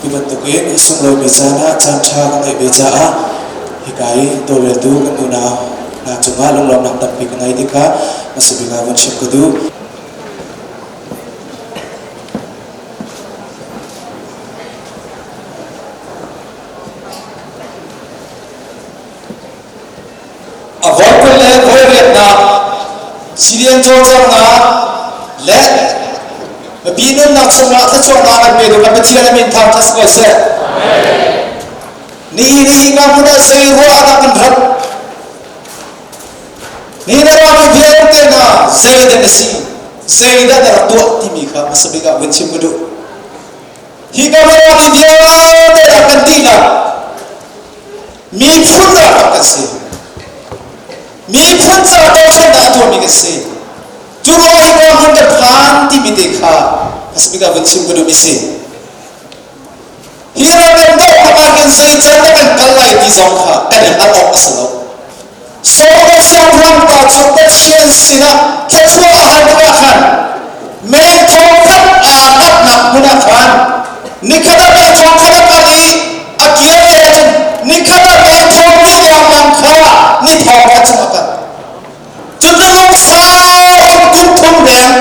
bantukin a sunglawimi caan ah caan ṭha ka ngeih ve caah hika i tawlreltu kan unau hna cungah lunglawmhnak tampi ka ngei ti kha hmasa bik ah vun chim ka duh. A voi 20 le voi riatnak CDM cawlcanghnak le mipi nunnak chungah thluachuahnak kan pe kan Pathian a min thangṭhat si ko seh. Nihin hi ka hmun ah zei ruah dah kan rat? Nihin a rami vialte hna zeidah na si? Zeidah na rak tuah timi kha hmasa bik ah vun chim ka duh. Hi ka rami vialte rak kan dihlak miphun ralkap kan si. Miphun ca dothlennak a tuahmi kan si. Cu ruangah hi ka hmun kan phan timi te kha hmasa bik ah vun chim ka duhmi si. Hi ram kan dohnak ah hin zei can dah kan kal lai ti zong kha kan i hngalh awk a si lo. Solomon siangpahrang pa cu Pathian sinah thluachuah a hal tikah khan meng thong khat aa hlatnak hmun ah khan nikhat ah meng thong khat a kal i a kir lei ahcun nikhat ah meng thong li lengmang kha ni thong khat chung a kal. Cun lungsau in kum thum leng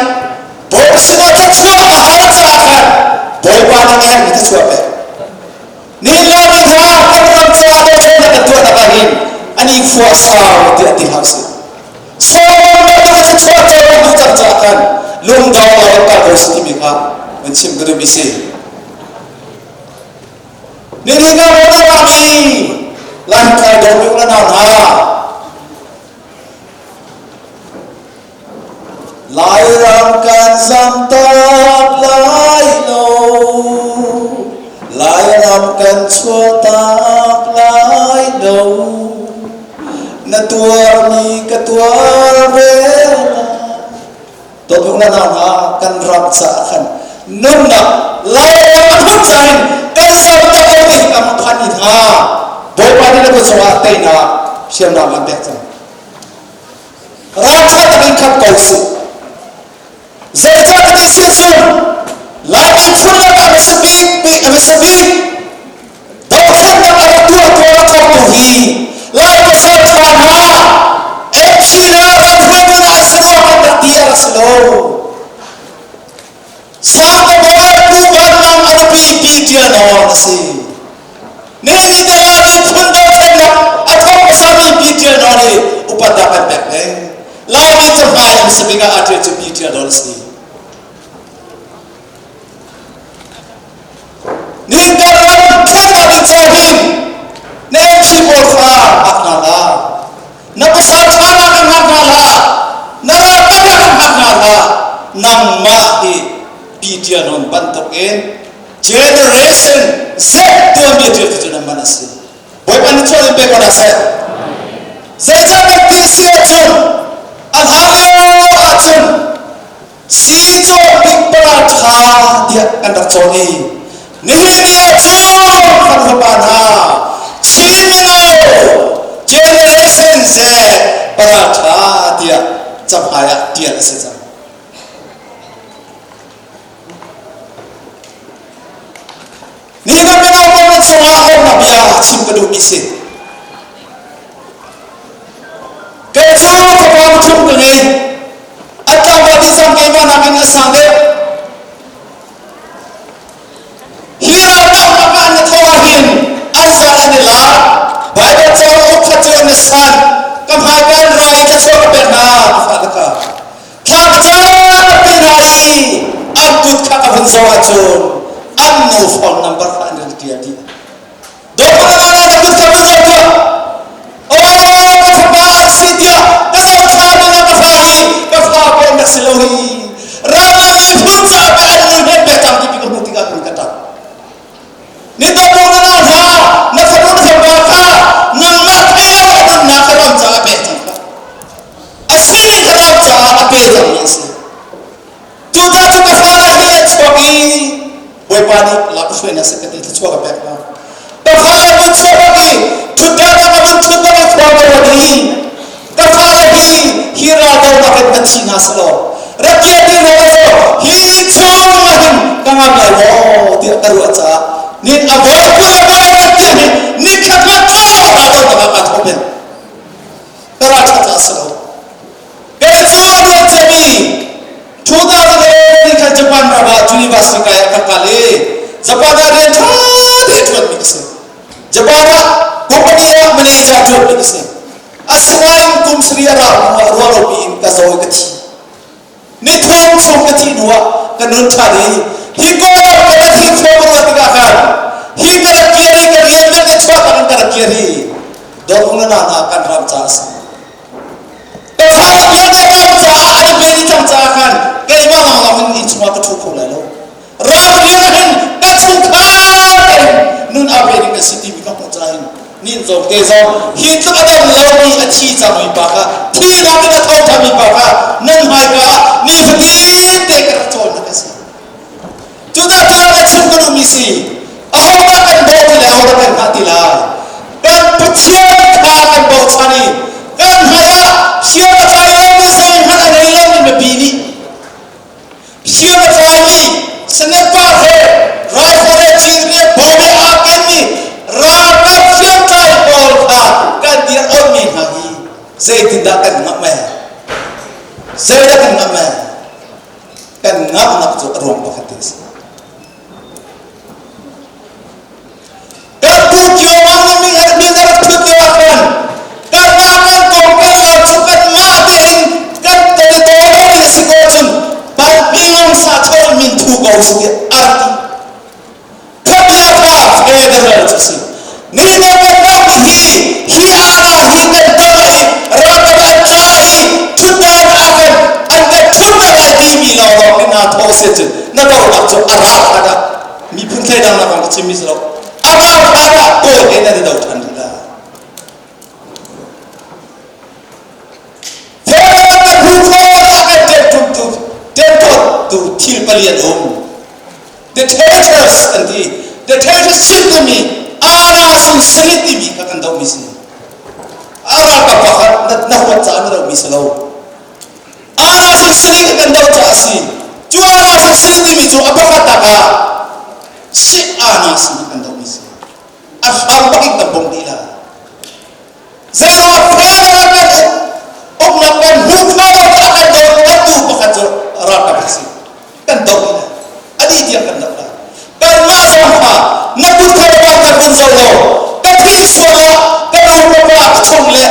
Bawipa sinah thluachuah a hal caah khan Bawipa nih a herhmi thluachuah pek. Nihin Laimi hna kan ram caah dothlennak kan tuahnak ah hin an i khua sau tiah ti hlah usih. Solomon bantuk a thluachuah co kan duh cang caah khan lungdong lo in kal ko si timi kha van chim ka duhmi si. Nihin ah rawl mi Laithlai dawt u la nau hna. Lairam kan zamtak lai lo, Lairam kan chuahtak lai lo. Na tuarmi ka tuar ve lai. Dawtbuk na nau hna kan ram caah khan nunnak Lairam a phun cain kan zamtak lo ti hi ka phan ni hna. Bawipa nih na kut cungah teinak hriamnam an pek cang. Ralṭha takin khamh ko sih. Zeicah ka ti si cun Laimi phun lakah a hmasa bik a hmasa bik dothlennak a rak tuahtu a rak thawktu hi Lai pasal ṭha hna MP le ram hruaitu hna an si rua kan rak ti a rak si lo. Sangka bawi Pu Van Mang a nupi Pi Ṭial Nawn a si. Nihin te ah miphun dothlennak a thawk hmasami Pi Ṭial Nawn hi upatnak kan pek ding. Laimi cahmai an si bik ah aa ṭial cu Pi Ṭial Nawn a si. Nihin kan ram thlennak ding caah hin na MP pawl kha hngak hna hlah. Na pasal ṭha nak kan hngak hna hlah. Na ralkap nak kan hngak hna hlah. Nangmah hi Pi Ṭial Nawn bantuk in Generation Z tuanbia ṭial cu nan man a si. Bawipa nih chuah in pe ko hna seh. Zeicah kan ti si ahcun a hlan lio ahcun si cawk bik paratha tiah kan rak cawn i nihin ni ahcun kan fapa hna Chin mino Generation Z paratha tiah camhai ah ṭial a si cang. Nihin ah mino pawl nan cungah lawmhnak bia chim ka duhmi si. Kei cu fapa pathum ka ngei. An tlangval dih cang keimah nakin a sang deuh. Hi raldohnak ah an i thawh ahhin an zal an i lak. Baibal cauk uk khat cu an i san. Ka hmaika an ra i thluachuah ka pek hna, ka fale kha. Thla ka campi hna i an kut kha ka vun zoh ahcun an nu phone number kha an rak ṭial dih. Dawtnak na na kut kha vun zoh tuah. Aw ka fapa an si tiah ka zoh ṭha na ka fa hi ka fa pe an rak si lo hi. Ram le miphun caah pe an nu he pek cang ti ka hmuh tikah kan ka ṭap. Ni dawtnak na nau hna na fanu na fapa kha nangmah thei lo a nunnak kha ram caah pek cang hlah. A sining kha ram caah a pe cangmi a si. Cucaah cu ka fale hi an chuak i Bawipa nih lak hruai na si ka ti thluachuah ka pek hna. Ka fale vun chuak bak i ṭhutdan ah ka vun ṭhut bak i khua ka ruat i ka fale hi hi raldonak in va thi hna selaw rak kir ti hna selaw hi chung ah hin ka ngam lai maw tiah ka ruah caah Nin a voi kul a voi a tiang hi nikhat ma thaw na do na ka tho ben. Ka ra tha ta si lo. Kei cu a ruat ciami 2008 khan Japan ram ah university kai ah ka kal i Japan ah rian ṭha te ṭuanmi ka si. Japan ah company ah manager ṭuanmi ka si. Asinain kum sarih a rau hnu ah ruahlopi in ka zaw i ka thi. Ni thum chung ka thih hnu ah ka nun ṭhan i hi Kawlram ka rat hi khua ka ruah tikah khan hi ka rak kir i ka rian vialte chuah tak in ka rak kir hi dawt na na kan ram caah a si. Ka fa vialte ram caah an i pe dih cang caah khan keimah lawnglawng in inn chungah ka ṭhu kho lai lo. Ram rian hin ka chungkhar tein nun aa pe ding ka si timi ka hmuh caah hin nin zong te zong hi tluk a dam lomi a thi cangmi pa kha thinak in a tho ṭhanmi pa kha nan hmaika ah nifatin te ka rak cawnnak a si. Cucaah ka chim ka duhmi si ahodah kan bawh ti lai ahodah kan hngah ti lai kan Pathian kha kan bochan i kan hmai ah hriam a tlai lomi zeihmanh a ngei lomi mipi nih hriam a tlaimi sniper he rifle he cin he bom he aa kenmi ralkap hriamtlai pawl kha kan dir onmi hna hi zeitindah kan ngamh mei zeidah kan ngamh mei kan ngamhnak cu a ruang pakhat te a si Kan pu Kio Mang nih min a min a rak thut lio ah khan kanmah kan kong kan lam cu kanmah tein kan kan i taw lomi a si ko cun Panpingong sa chawn min thu ko si tiah a rak ti. Khabia kha federal cu si. Ni na kan ram hi hi ana hi kan tong i ralkap an tla i thutdan ah kan an kan thut na lai timi lawnglawng nih naa thawh si cun na dohnak cu a ral kha dah miphun thleidangnak kong ka chimmi si lo a ral kha dah kawl he nan i do ṭhan rih lai Federal kan hu khawn ah kan ṭemṭumtu ṭemṭawttu thil pali an um Dictators an ti. Dictators chim timi ara sun sari timi kha kan dohmi si. Ara ka pakhat na, na huat caah na dohmi si lo. Ara sun sari kha kan doh caah si. Cu ara sun sari timi cu a pakhat tak ah si ana sin kan dohmi si. A hram bak in kan bawmh dih la. Zeiruang federal kan uknak kan hmu kho lo a kan doh atu pakhat cu ralkap a si. Kan doh ina. Ani tiang kan doh lai. Kanmah zong kha na kut kha ba kan vun zo lo. Ka thih sual ah ka nu ka pa ka chung le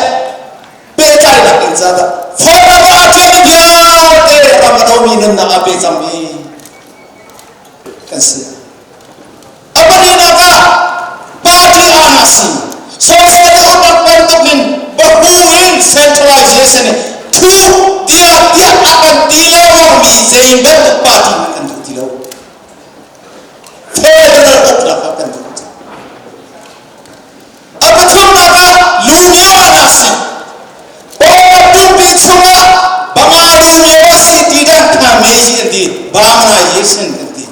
pehtlainak in ca dah federal ah ṭialmi vialte ram a domi nunnak ah pe cangmi kan si. A pahnihnak ah party ana si. Social uknak bantukin bahu in centralization in thu tiah tiah a kan ti lengmangmi zei bantuk party hmanh kan duh ti lo. Federal uknak ah kan duh. A pathumnak ah Lumio ana si. Pawl pumpi chungah Bama Lumio a si ti dan kha meji an ti, Bamanaization an ti.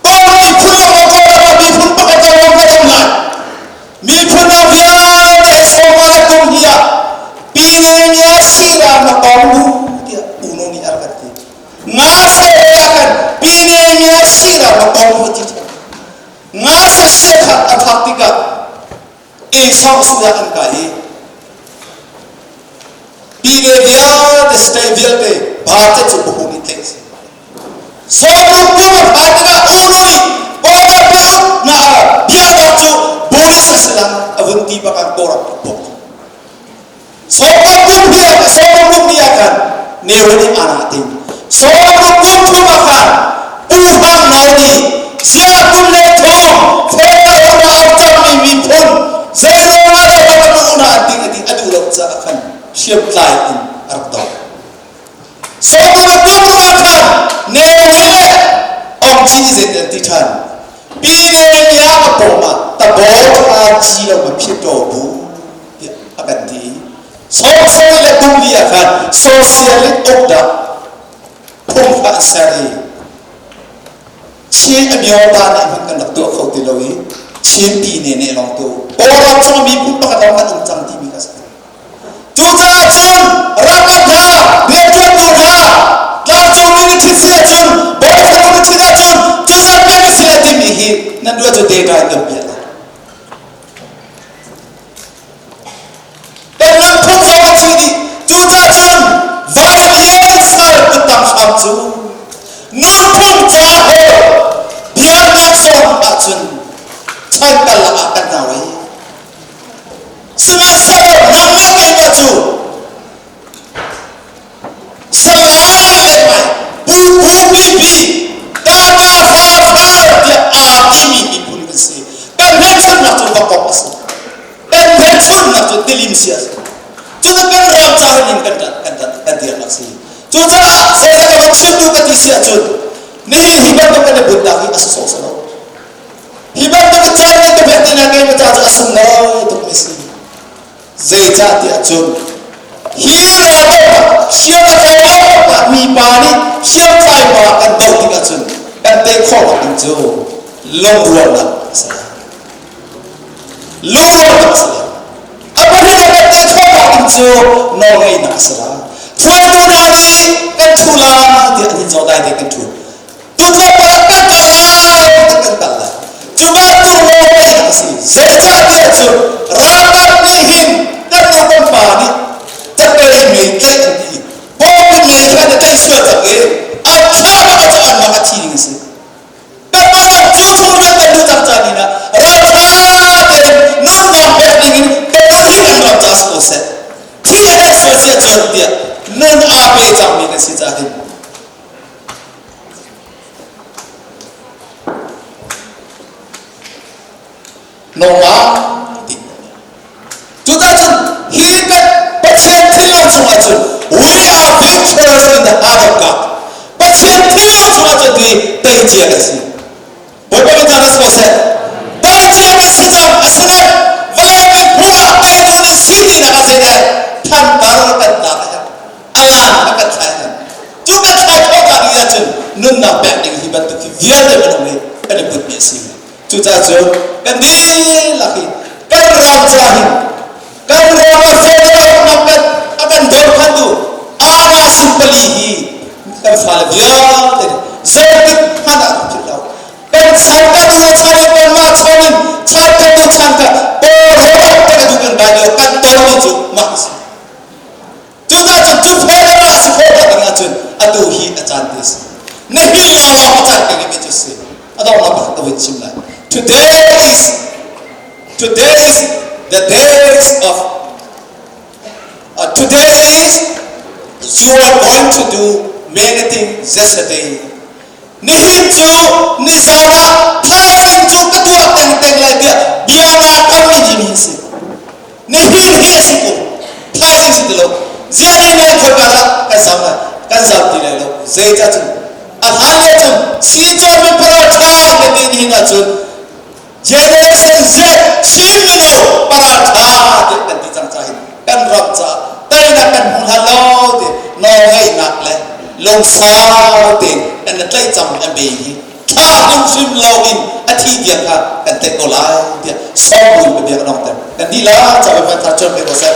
Kawl miphun lawng Kawlram ah miphun pakhat lawng kan um lai. Miphun ah vialte sawma le kum hi ah Pinemia sira na kong bu tiah Uno nih a rak kan ti. Nga se ah kan Pinemia sira na kong bu ti Nga se sia kha a thak tikah Esau sinah an kai i Pine vialte state vialte bate cu buhu nih tlaih a si. Sawruk kum a phai tikah Unu nih Kawlram biauk na bianak cu Buddhist a si lai a vun ti bak ah Kawlram buk. Sawruk kum hi sawruk kum ni ah khan Nero nih ana ting. Sawruk kum thum ah khan Pu Hang Nau nih zia kum le thum federal ram ah cangmi miphun zeiruang ah dah kan una an ding a ti a duh lo caah khan hriamtlai in a rak doh. Sawtum a tum ruangah khan Ne Win le Aung Kyi nih zeitin an ti ṭhan? Pi Ne Mya a pawm ah tabaw ṭha ci lo ma phit ṭaw bu tiah a kan ti i sawngsawng le kum li ah khan socialist uknak phung kha an ser i Chin a myo ta nih hmanh kan rak tuah kho ti lo i Chin pi ne nih lawng tu Kawlram chung miphun pakhat lawng kan um cang timi kha a si. Cucaah cun ralkap hna, rianṭuantu hna, tlangcungmi na ṭhit si ahcun, bawi fanu na ṭhit ahcun, cuzat pek na si lai timi hi Nan ruah cu data in kan piah lai. Kan nunphung zong a thi dih. Cucaah cun vailian sal kuttang hram cu nunphung ca he biaknak zawn ahcun chan karlak ah kan nau ai. Sihmanhsehlaw nangmah keimah cu Salai le mai Pu Pu Pi Pi Ta Ta Fa Fa tiah aa timi miphun kan si. Kan hmelchunhnak cu vakok a si. Kan hmelchunhnak cu tilim si a si. Cucu kan ram ca in kan kan kan dirnak si. Cucaah zeidah ka van chim duh ka ti si ahcun nihin hi bantuk kan i bunnak hi a si sawh lo. Hi bantuk caan nih ka pek ti na kei ca cu a sunglawi tuk mi si. Zeicahtiah cun hi raldohnak hriam a tlai lo mipa nih hriamtlai pa kan doh tikah cun kan tei khawh nak ding cu lungrualnak a si lai. Lungrualnak a si lai. A pahnih kan tei khawh nak ding cu nawlngeihnak a si lai. Hruaitu hna nih kan ṭhu lai tiah an in zawh dai te kan ṭhu. Tutlawmpal ah kan kal lai ti kan kal lai. Cu bantuk nawlngeihnak a si. Zeicahtiah cun ralkap nih hin kan nu kan pa nih cakei mei tlaih an ti. Bawmpi mei kha an i tlaih sual cang i an thlah bak ah cun anmah a thi ding a si. Kanmah zong cu chung rian kan duh cang caan ah ralṭha tein nunnak pek ding in kan nun hi kan ram ca si ko seh. Thi a kan sual si ahcun tiah nun aa pe cangmi kan si caah hin Normal ti. Cucaah cun hi kan Pathian thinlung chungah cun we are victors in the heart of God. Pathian thinlung chungah cun ti tei cia kan si. Bawipa min thang ko seh. Tei cia kan si cang asinain vawlei miphun ah teitu na si ti nak ah zeidah thantar kan tlak a herh. Alan a kan thlai hna. Cu kan thlai khawh ka ding ahcun nunnak pek ding hi bantuk hi vialte minung nih kan i putmi a si. Cucaah cun kan dihlak hi kan ram ca hin kan ram a federal kan a kan dawrkhantu Ara Simpali hi kan fale vialte zeitik hmanh ah philh lo. Kan chan kan nu chan in kanmah chan in chan kan nu chan ka Kawlrawn kan duh kan kai lio kan tonmi cu mah a si. Cucaah cun cu federal a si khawh nak ding ahcun atu hi a caan te a si. Nihin lawnglawng a caan te mi cu si. A donghnak pakhat ka vun chim lai. Today is the days of today is you are going to do many things yesterday. Nihin cu nizan ah thaizing cu ka tuah tengteng lai tiah bia naa kammi hi ni si. Nihin hi a si ko. Thaizing si ti lo. Ziah ni nai khoi ka dah kan zam lai. Kan zam ti lai lo. Zeicah cun a hlan le cun si cawn mi paratha ka ti nihin ahcun Generation Z Chin mino paratha ti kan ti cang ca hin kan ram ca teinak kan hmu hlan lo ti nawlngeihnak le lungsau tein kan na tlaih cang an be hi thla hrimhrim lo in a thi tiang kha kan tlaih ko lai tiah sawm buin bia ka dongter kan dih la ca bai tha chuan pe ko seh.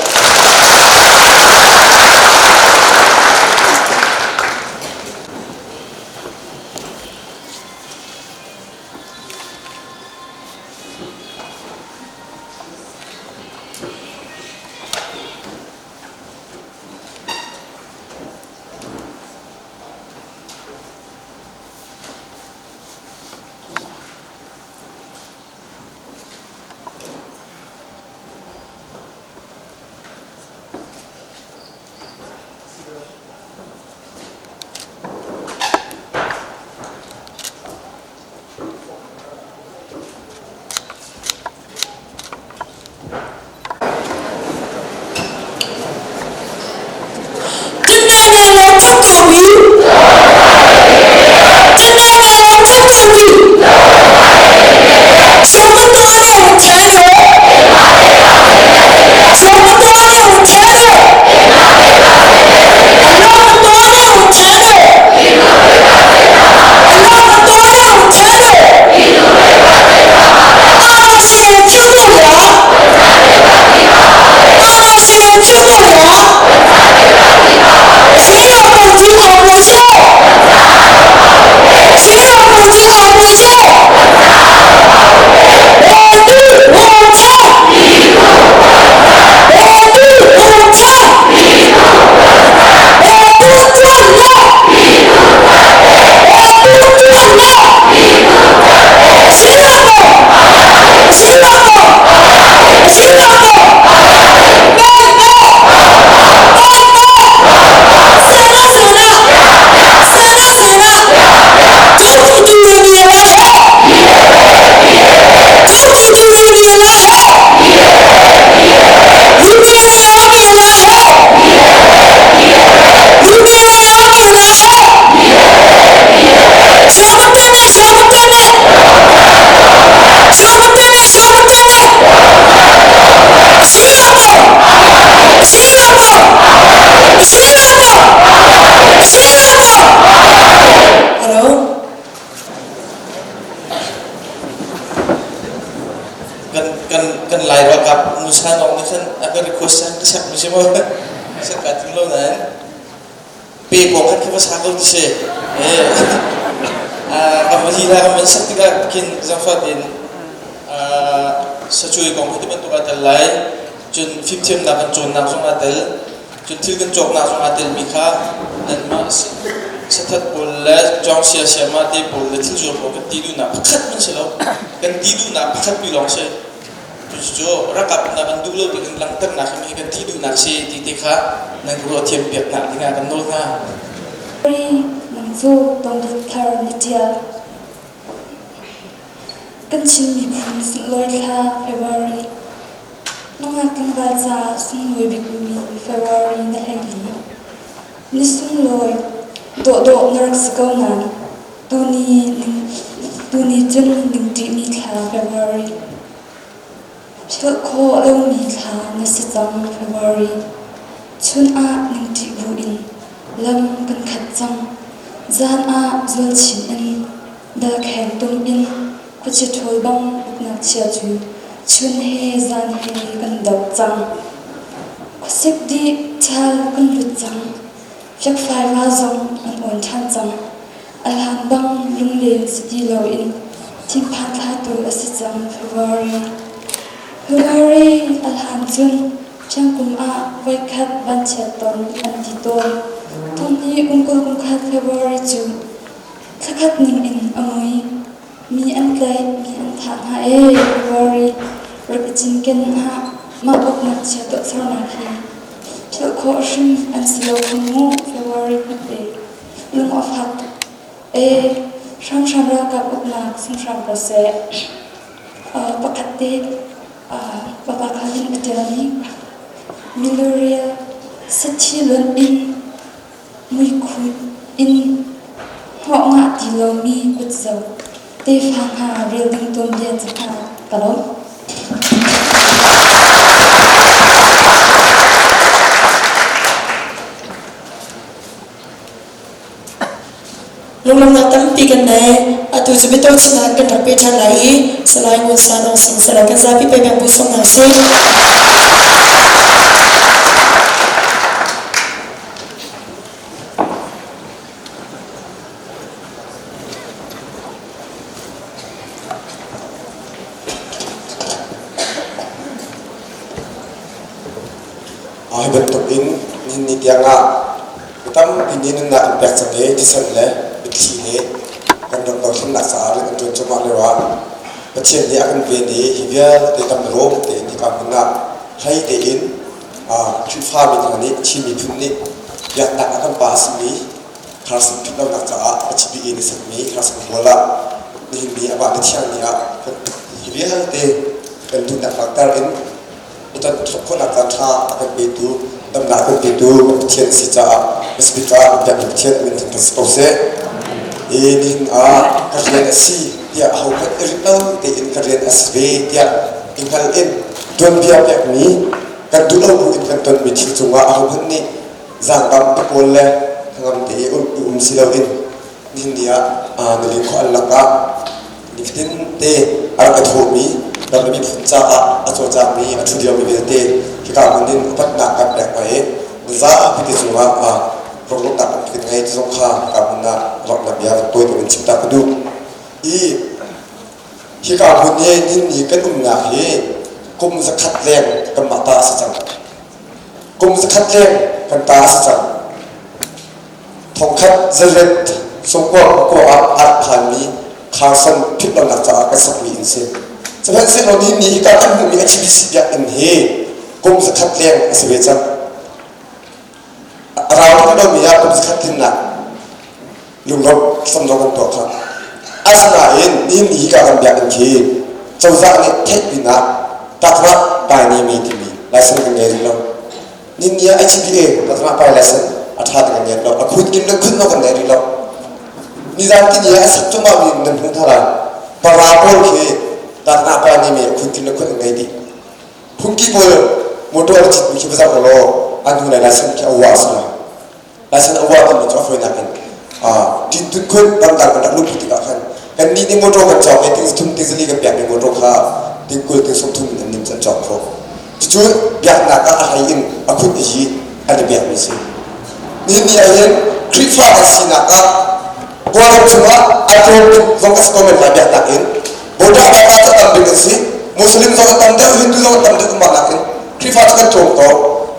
Sanong nih khan a ka request an ka sak mi si maw? Sak ka tim lo nain pe paw khat kha va sa ko ti si. Eh ka va hi la ka van sak tikah khin zangfah tein sacuai kong hi ti bantuk aa tel lai. Cun fimthiamnak kan cawnnak zong aa tel. Cun thil kan cawknak zong aa telmi kha nanmah sathat pawl le cawng siasiama te pawl le thil zuar pawl kan ti duhnak pakhat hmanh si lo. Kan ti duhnak pakhat pi lawng si. Cucu rakap na kan duh lo ti kan langhternak hi kan ti duhnak si ti te kha nan ruah thiam piak nak dingah kan nawl hna. Nang cu tongdut thar na ṭial. Kan Chin miphun sunglawi thla February Nungak tlangval ca sunglawi bikmi February na 14. Ni sunglawi dawhdawh na rak si ko nain tuni tuni cun ningṭihmi thla February Philh khawh lomi thla na si cang February Chun ah ningṭih buin lam kan khat cang. Zan ah zual chin in Dalkheng tum in khuachia ṭhawl bang uknak chia cu chun he zan he kan doh cang. Khuasik dih ṭhal kan lut cang. Fiakfai va zong an awn ṭhan cang. A hlan bang lunglen si ti loin thinphan thlatu a si cang February. February a hlan cun ṭhiangkum ah voikhat vanchiat ton an ti tawn. Thonghnih kum 20 kum khat February cu Thlakhat ning in a mui. Mi an tlaih, mi an thah hna ee, February rak i cinken hna. Mah uknak chia tuahsernak hi philh khawh hrim an si lo kha mu, February hmete. Lung a fak tuk ee. Hramhram ralkap uknak sung hram ko seh. Pakhat te papa kha in a ṭialmi milurial sathi lonh in Muikhut in hnawh ngah ti lomi kutzo tefa hna rel ding tuanbia ca hna ka lawmh. Lunglawmhnak tampi kan nei. Atu cu biataw chin kan rak pe ṭhan lai i Salai Ngun Sanong sin salai kan zapi pe peng bu sung hna sih. Hi bantuk in nihin ni tiang ah mi tampi nih nunnak an pek cang i thisen le mitthli he kan ram dothlennak caah rian an ṭuan cuahmah lio ah Pathian nih a kan ven i hi vialte kan rawm tein hika hmun ah hlei tein Khrihfami hna nih Chin miphun nih biaknak a kan pa a simi Carson philhlonak caah a chipi in a sakmi Carson Hall ah nihin ni amah Pathian ni ah hi vialte kan duhnak langhter in i ton khawhnak caan ṭha a kan petu damnak a kan petu kan Pathian a si caah Pacific ah biakinn Pathian min thangṭhat si ko seh. I nihin ah ka rian a si tiah ahohmanh i rin lo tein ka rian a si ve tiah i hngal in tuanbia pekmi kan duh lo bu in kan tonmi thil cungah ahohmanh nih zaangdam a kawl le hnangam te i um si loin nihin ni ah na lin khawh an lakah nifatin te a rak i thawhmi ram le miphun caah a cawlcangmi a ṭhu liomi vialte hika hmun in upatnak kan pek hna i na zapi te cungah ronglawmhnak kan kan ngei ti zong kha hika hmun ah ronghnak bia tawi te in chim ta ka duh. I hika hmun hi nihin ni kan umnak hi kum 100 leng kanmah ta a si cang. Kum 100 leng kan ta a si cang. Thongkhat zariat sungkuak kua ah a rak phanmi Carson philhlonak caah kan sakmi inn si. Sihmanhsehlaw nihin ni hika kan hmuhmi a CBC biakinn hi kum 100 leng a si ve cang. A rau tuk lomi ah kum 100 tlinnak lunglawmh samzong kan tuah kha. Asinain nihin ni hika kan biakinn khi cozah nih theih pinah takrak pai nimi timi license kan ngei rih lo. Nihin ni ah HBA takrak pai license a ṭha ti kan ngei lo. A khut kim le khut no kan ngei rih lo. Nizan tini ah a sak cungah mi nan hmuh hna lai. Para pawl khi takrak pai nimi a khut kim le khut an ngei dih. Phungki pawl motor a citmi khi va zoh law an hnu lai license khi a uah a si lai. License a uah timi cu a fawinak in tintun khun ramdang kan rak luhpi tikah khan kannih nih motor kan cawk i ting thum ting zali kan pekmi motor kha ting 20 ting 30 in an nim an cawk khawh. Cucu biaknak ah a hlei in a khut i an i biakmi a si. Nihin ni ah hin Khrihfa kan sinak ah Kawlram chungah a tlawm bik zong a si ko men lai biaknak in Buddha biaknak cu a tam bik an si. Muslim zong an tam deuh, Hindu zong an tam deuh umah nakin Khrihfa cu kan tlawm ko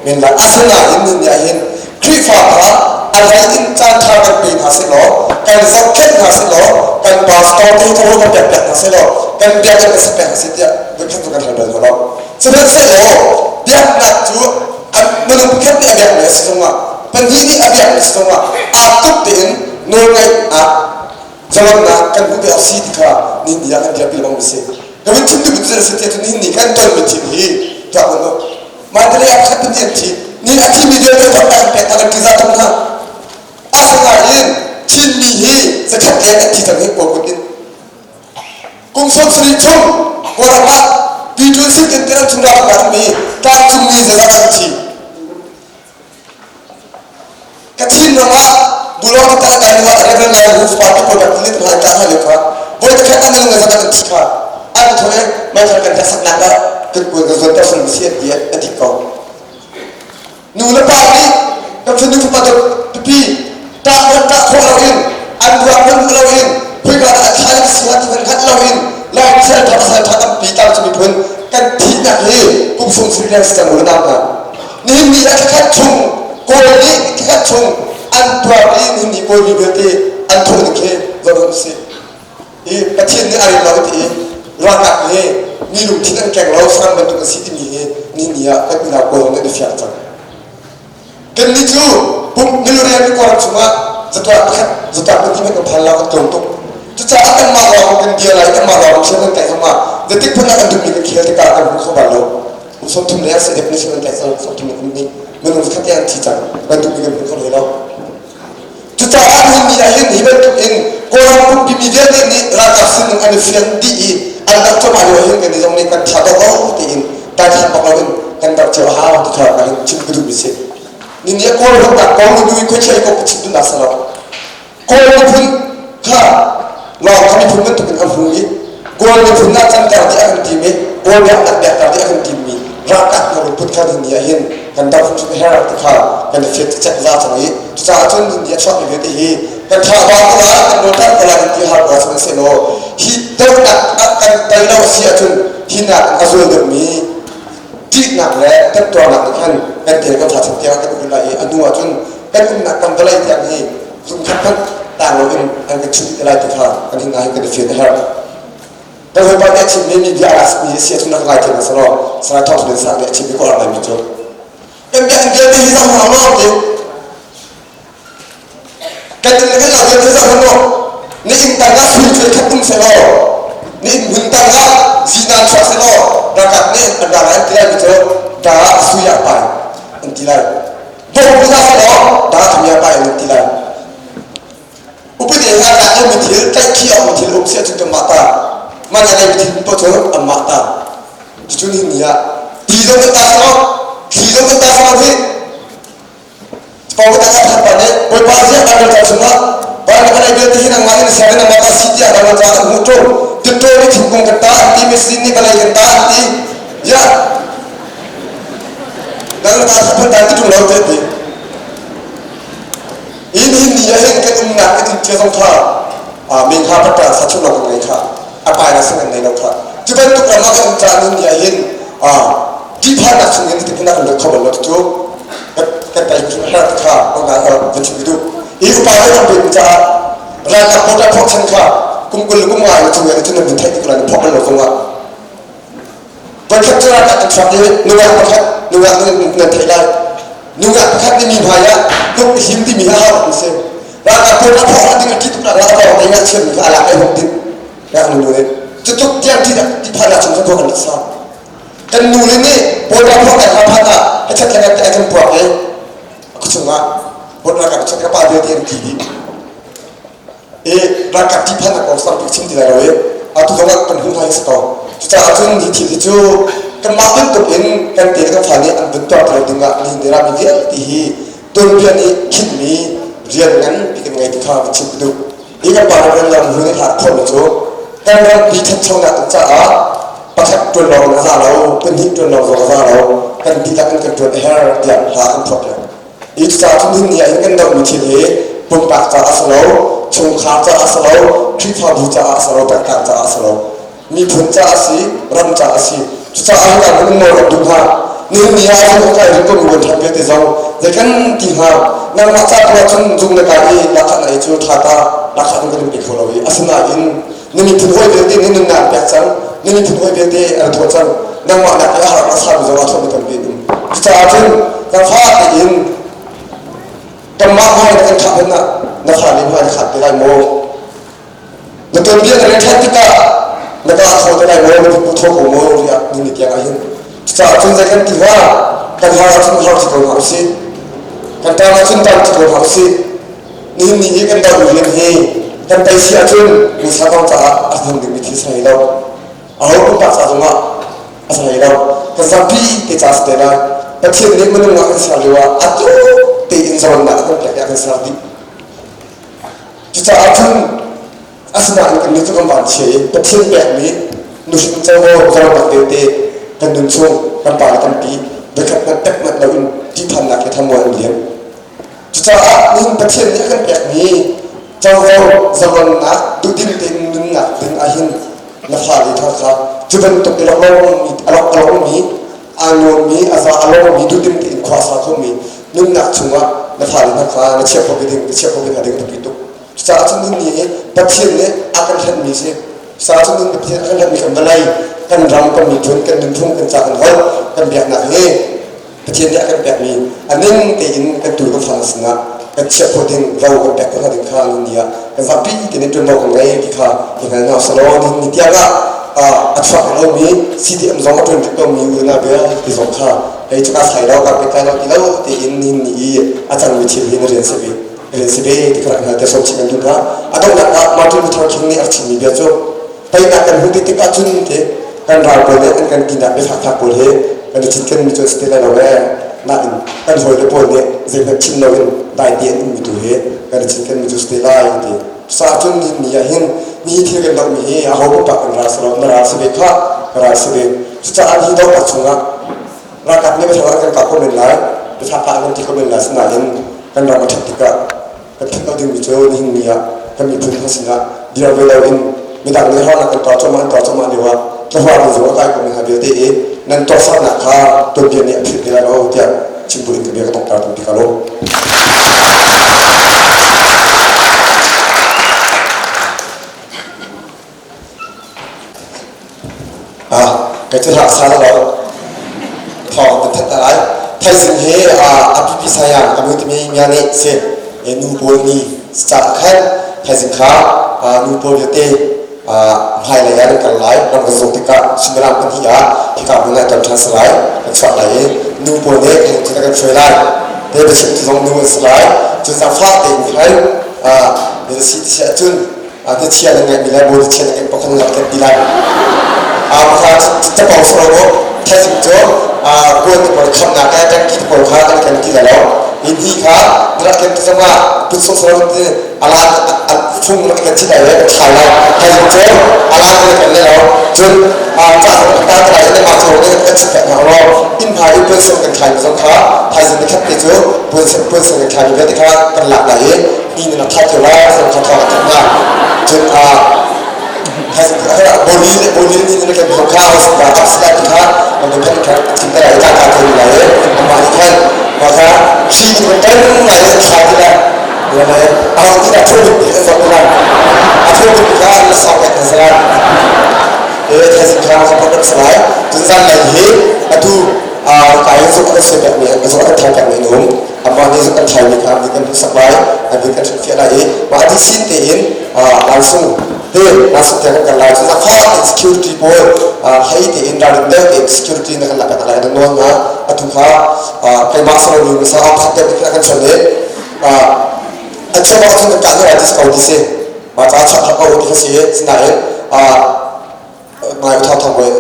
men lai. Asinain nihin ni ah hin Khrihfa kha a hlei in caan ṭha kan pe hna sehlaw, kan zohkhenh hna sehlaw, kan pastor te hi kan pek piak hna sehlaw, kan biakinn kan sak piak hna seh tiah voikhat cu kan hal bal hna lo. Sihmanhsehlaw biaknak cu minung pakhat nih a biakmi a si zongah, pahnih nih a biakmi a si zongah aa tuk tein nawlngaihnak zalonnak kan hmuh ve awk si ti kha nihin ni ah kan dirpi lengmang mi si. Ka vun chim duhmi cu a si tiah cun nihin ni kan tonmi thil hi tuah hmanh u. Mandalay ah pakhat pahnih an thi. Ni a thimi vialte thawk an pek hna kan ṭihzah tuk hna. Asinain Chinmi hi zakhat leng an thi cang hi kawl kut in. Kum 70 chung Kawlram ah Pitun Sik in tiram chung ram ah ummi tlangcungmi zeizat an thi. Kachin ram ah Bulong ta kai ni Reverend Lai Hu Party product ni lai ka ha le kha voi ta khat an nung zat an thi kha an thone mai thar kan sak nak ah kan kuan kan zon ta sun si an ti a dik ko nu le pa nih kan fanu fapa dot pipi ta ron ta kho lo in an ruak man lo in phuika da thlai si ha ti khat lo in lai sel tha pasal tha tampi tang chu miphun kan thihnak hi kum sung sri lang sang u nam na Nihin ni ah thlakhat chung Kawl nih thlakhat chung an tuar i nihin ni Kawl mi vialte an thawh ning khi zoh hmanh usih. Hi Pathian nih a rem lo ti i ralkap hi mi lungthin an keng lo saram bantuk an si timi hi nihin ni ah kan unau Kawl nih an i fiang cang. Kannih cu pum milurian mi Kawlram chungah zatuah pakhat zatuah pahnih hmanh kan phan lo kan tlawm tuk. Cucaah kanmah lawng kan bia lai kanmah lawng khel kan tlaih zongah zeitik hmanh ah kan duhmi kan khel tikah kan hmu kho bal lo. Kum 30 leng si definition an tlaih cang 30 le kum hnih minung zakhat tiang an thi cang bantuk in kan hmu kho hlei lo. Cucaah nihin ni ah hin hi bantuk in Kawlram pumpi mi vialte nih ralkap sining an i fian dih i an rak cuahmah lio hin kan i zong nih kan tha dawk lo tiin daithlan bak loin kan rak cio a hau ti kha ka hin chim ka duhmi si. Ni ni ah Kawl ramnak kong nu i khuachia i kong ka chim duhnak si lo. Kawl miphun kha lawng kha miphun bantukin a hmu i Kawl miphun ah canter dih a kan tim i Kawl biaknak pekter dih a kan timmi ralkap hna lungput kha nihin ni ah hin kan doh hrimhrim a herh ti kha kan i fian cekcek za cang i cucaah cun nihin ni a chuakmi vialte hi kan tha ba ko lai kan rawlṭam ko lai kan ti har ko sihmanhsehlaw hi dohnak ah kan tei lo a si ahcun hi nak in a zual deuhmi ṭihnak le kan tuarnak nih khan kan tel kan fa chung tiang kan um lai i a hnu ahcun kan umnak kan vawlei tiang hi zungkhat hmanh tang loin an kan chuh te lai ti kha kan hin hin kan i fian a herh. Kan hawipa nih a chimmi mi bia a rak mi si ahcun rak ngai thiam selaw Salai Thawng Lian Sang nih a chimmi ko rak ngaimi cu kan biakinn vialte hi zoh hna law ti kan inn le kan lo vialte zoh hna law na inn tangah sui cuai khat um selaw na inn hmun tangah zinan chuak selaw ralkap nih an ra lai an ti lai mi cu da sui ah pai an ti lai Bawm hna selaw da thumi ah pai an ti lai. Upadi he a tlak lomi thil, tlaihkhih awk thil um si ahcun kanmah ta, man a ngeimi thil paoh cu anmah ta. Cucu nihin ni ah ti zong kan ta selaw, thli zong kan ta selaw hi Paul tak a phan pa nih Bawipa ziah Baibal ca chungah Baibal kan ei vialte hi nangmah in ser in nangmah ta si tiah Baibal ca an hmuh ṭung. Titṭaw nih thingkung kan ta an ti, Machine nih vawlei kan ta an ti. Ziah Nang ta phan ta ti ṭung lo te ti. Hi nihin ni ah hin kan umnak kan inn cia zong kha min kha pata sa chung lo kan ngei kha a pai na sang kan ngei lo kha cu bantuk ram ah kan um caah nihin ni ah hin ṭihphannak chung in ti kan lut kho bal lo cu kan tai chung her kha van chim duh hi upa le kan pe caah ralkap motor phok chan kha kum 20 kum nga le chung in cun nan theih tik lai phok bal lo zong ah Voikhat cu ralkap an chuak i nungak pakhat nungak nan theih lai. Nungak pakhat nih mi hmai ah hnuk him timi hi hau an si. Ralkap pawl a phawk ding a ṭih tuk nak a kong te ngakchia mi kha a lak i huk ding. Ngak nu nih cutuk tiang ṭih ti phan ah chung kan kan rak sa. Kan nu le nih pawl ram phawk kan phan ah a chat le ngat kan puak i a chungah bot ralkap chat ka pa vialte an thi dih. I ralkap ṭihphannak kong tampi chim ti lai lo i atu zong ah kan hmuh hna hi si ko. Cucaah cun hi thil hi cu kanmah bantuk in kan te le kan fa nih an vun tuar ti lo ding ah nihin ni rami vialte hi tuanbia nih khinhmi rian nganpi kan ngei ti kha ka chim ka duh. Hi kan pa ram ram hu nih hlah khawhmi cu kan rampi ṭhanchonak ding caah. Pakhat ṭuan lawng in a za lo, pahnih ṭuan lawng zong a za lo, kan dihlak in kan ṭuan a herh tiah hla an phuah piak. Hi cucaah cun nihin ni ah hin kan dohmi thil hi pumpak caah a si lo, chungkhar caah a si lo, Khrihfabu caah a si lo, pengtlang caah a si lo. Miphun caah a si, ram caah a si. Cucaah hika hmun in nawl kan duh hnga. Nihin ni ah cun kai rin ko mi ṭhan vialte zong zei kan ti hnga. Nangmah ca tu ah cun zung na kai i lahkhah na ei cu ṭha ta lahkhah in kan in pe kho lo i asinain na miphun hawi vialte nih nunnak an pek cang, na miphun hawi vialte an thawh cang. Nangmah nak i a har a sami zong aa thawhmi tampi an um. Cucaah cun zaangfah tein kanmah hmai na kan khah hmanh ah na fale hmai na khah te lai maw? Na tuanbia na rel ṭhan tikah na ka tho te lai maw, na pu tho ko maw tiah ni ni tiang ah hin. Cucaah cun zei kan ti hnga? Kan har ahcun har ti ko hna usih. Kan ṭang ahcun ṭang ti ko hna usih. Nihin ni i kan doh rian hi kan tei si ahcun mi sakawng caah a hman dingmi thil si hlei lo. Aho pumpak ca zongah a si hlei lo. Kan zapi te ca si te lai. Pathian nih minung ah kan ser lio ah a tluk tein zawnnak a kan pek i a kan ser dih. Cucaah cun asinain kannih cu kan vanchia i Pathian pekmi nuhrin covo zalonnak vialte kan nun chung kan pa le kan pi voikhat hmanh tek manh loin ṭihphannak he thlamual an liam. Cucaah nihin Pathian nih a kan pekmi covo zalonnak duhdim tein nunnak ding ahhin na fale hna kha cu bantuk i a lawngmi aa nuammi, a za a lawngmi, duhdim tein khua a sa khomi nunnak chungah na fale hna kha na chiah khawh ve ding, na chiah khawh ve hna ding a biapi tuk. Cucaah cun nihin ni hi Pathian nih a kan hlenhmi si. Cucaah cun nihin Pathian a kan hlenhmi kan vawlei, kan ram, kan miphun, kan nunphung, kan ca, kan holh, kan biaknak hi Pathian nih a kan pekmi a ning tein kan tu kan fale sinah kan chiah khawh ding ro kan pek khawh hna ding kha nihin ni ah kan zapi tein ṭuanvo kan ngei ti kha i hngal hna usih law nihin ni tiang ah a chuak rih lomi CDM zong a ṭuan rih lomi unau vialte zong kha hei cuka sai lo ka pek lai lo ti lo tein nihin ni i a cangmi thil hi na rian si ve rian si ve ti kha rak hngal te sawm chih kan duh hna. A donghnak ah Martin Luther King nih a rak chimmi bia cu teinak kan hmuh tik tikah cun ti kan ral pawl nih an kan tinak biafakfak pawl hi kan i cinkenmi cu a si ti lai lo ee nain kan hawile pawl nih zeihmanh chim loin dai te an ummi tu hi kan i cinkenmi cu si te lai ti cucaah cun nihin ni ah hin nihi thil kan dohmi hi aho pumpak kan ral si lo na ral si ve khah ka ral si ve cucaah hi dohnak chungah ralkap nih biafak an kan kah ko men lai biafak an kan ti ko men lai sinain kan ram a ṭhat tikah kan philh lo dingmi cu nihin ni ah kan miphun hna sinah dir ve loin midang nih harnak kan tuah cuahmah an tuah cuahmah lio ah tlahua kan zung a kai komi hna vialte i nan tuahsernak kha tuanbia nih a philh ti lai lo tiah chim buin ka bia ka donghter tung ti ka lawm. Ah, kai cu hlah sa lo. Thawng kan that ta lai. Thaizing he a pipi sayang amu timi mya nih si nu pawl ni ca khan thaizing kha nu pawl vialte hmailei ah nan kal lai ram kan zawh tikah suimilam pahnih ah hika hmun ah ton ṭhan si lai kan chuak lai i nu pawl nih kan cun kan hruai lai te biachim tu zong nu an si lai cun zaangfah tein khan si ti si ahcun Hnachia na ngeihmi le bawi chia na ngeih pakhat na rak ti lai. Pakhat capo soro ko thaizing cu kuan te pawl khamnak le tangki te pawl kha kan kan ti lai lo. Hi ni kha na rak ken ti zongah put sawh soro ti alan fung rak kan chi lai le kan thlai lai. Thaizing cu alan na kan le lo. Cun ca zong kan ta lai na mah cu ne kan chim pek hna lo. Inn hna i puan sen kan thlai mi zong kha thaizing ni khat te cu puan sen puan sen kan thlai mi vialte kha kan lak lai i ni na that la san kha tha that na cun a boli le boli ni na kan kha os da ap sla ti kha kan kan kha chim ta lai ta ta thon lai amma ni khan ma kha chi ni kan kan lai tha ti la la lai a ti la thu ti an zok la a thu ti kha la sa ka ta sala e tha sin kha ka pak salai tun zan lai hi atu a kai zok ka se pek mi zok ka tha pek mi um Amah nih kan thlaimi kha an kan hmuhsak lai, an kan hrilhfiah lai i mah dih sin tein lansung te lansung tiang kan kal lai. Cucaah fak tein security pawl hlei tein ralrin deuh tein security na kan lak hna lai. An nawl hna. Atu kha keimah saroni masa pakhat deuh te kan chon i a cheu bak cun kan kah hna lai ti si ko ti si. Mah caah chak hlah ko ti kha si. Sinain ngai thawng thawng voi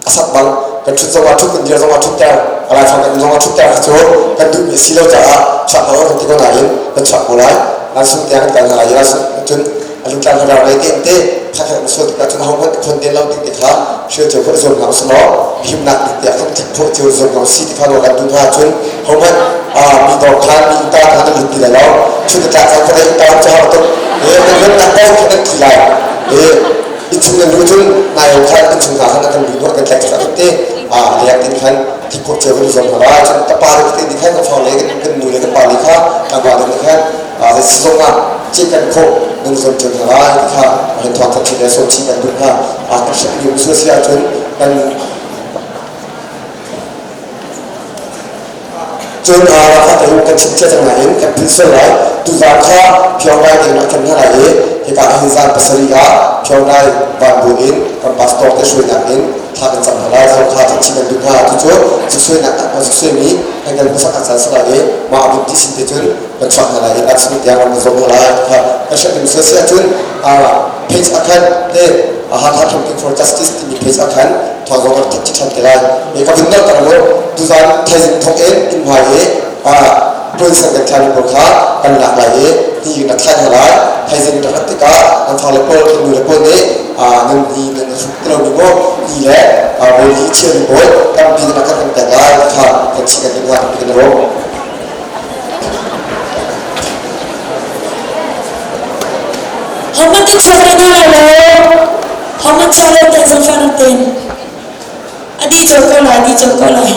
a sak bang kan ṭhut zongah ṭhut kan dir zongah ṭhutter a laifang kan zongah ṭhutter kha cu kan duhmi a si lo caah chuak hna kan ti ko nain kan chuak ko lai lansung tiang kan kal hna lai cun a lungtlang hna lei te te. Thakhe um sual tikah cun ahohmanh khon den lo ding ti kha hrial cio khawh zuam hna usih law himnak ding tiah kan thik khawh cio zuam hna usih ti kha ruah kan duh hna cun hohmanh mi dawr khan mi innka khan an lut ti lai lo. Chun na tlak caan khuadei innka cu har tuk e nan luatnak paoh khan nan thi lai e innchung nan luh cun nai khan innchung hna khan an kan luh hnawh kan tlaih cun te leng tin khan thik khawh cio kan zuam hna lai. Cun ka pa le te nih khan ka far le kan nu le kan pa le kha tlangval le nih khan sizung ah ceh kan khawh nan zuam cio hna lai ti kha rian thawng that le sawm chih kan duh hna. Kan hriam mi um si ahcun kan cun ralkap te kan chim cia cang nain kan philh sual lai. Tuzaan kha Pyongyang in a kan hna lai i hika ah hin zan 7 ah Pyongyang vanbu in kan pastor te hruainak in thla kan cam hna lai. Zong kha that chih kan duh hna. Cucu zuksuainak zuksuaimi kan kan hmasak kan caan si lai i mah abun ti sin te cun kan chuak hna lai i last minute tiang ram kan zawm hna lai. Kha kan hriat ding sual si ahcun page ah khan te Hakha Campaign for Justice timi page ah khan thawng zong kan that chih ṭhan te lai. Ka vun nolh ter mu. Tuzaan thaizing thawk in inn hmai i puansen kan thlami pawl kha kan lak lai i ti in rak thlai hna lai. Thaizing rak rat tikah nan fale pawl, nan nu le pawl nih nan hi nan hruk ti lomi maw ti le rawl hi chiami pawl tampi nan rak kan pek lai ti kha kan chih kan duh hna kan i rawm. Hohmanh kan chuak rih hna lai lo. Hohmanh chuak lo ten zangfah nak ten. A dih colh ko lai, dih colh ko lai.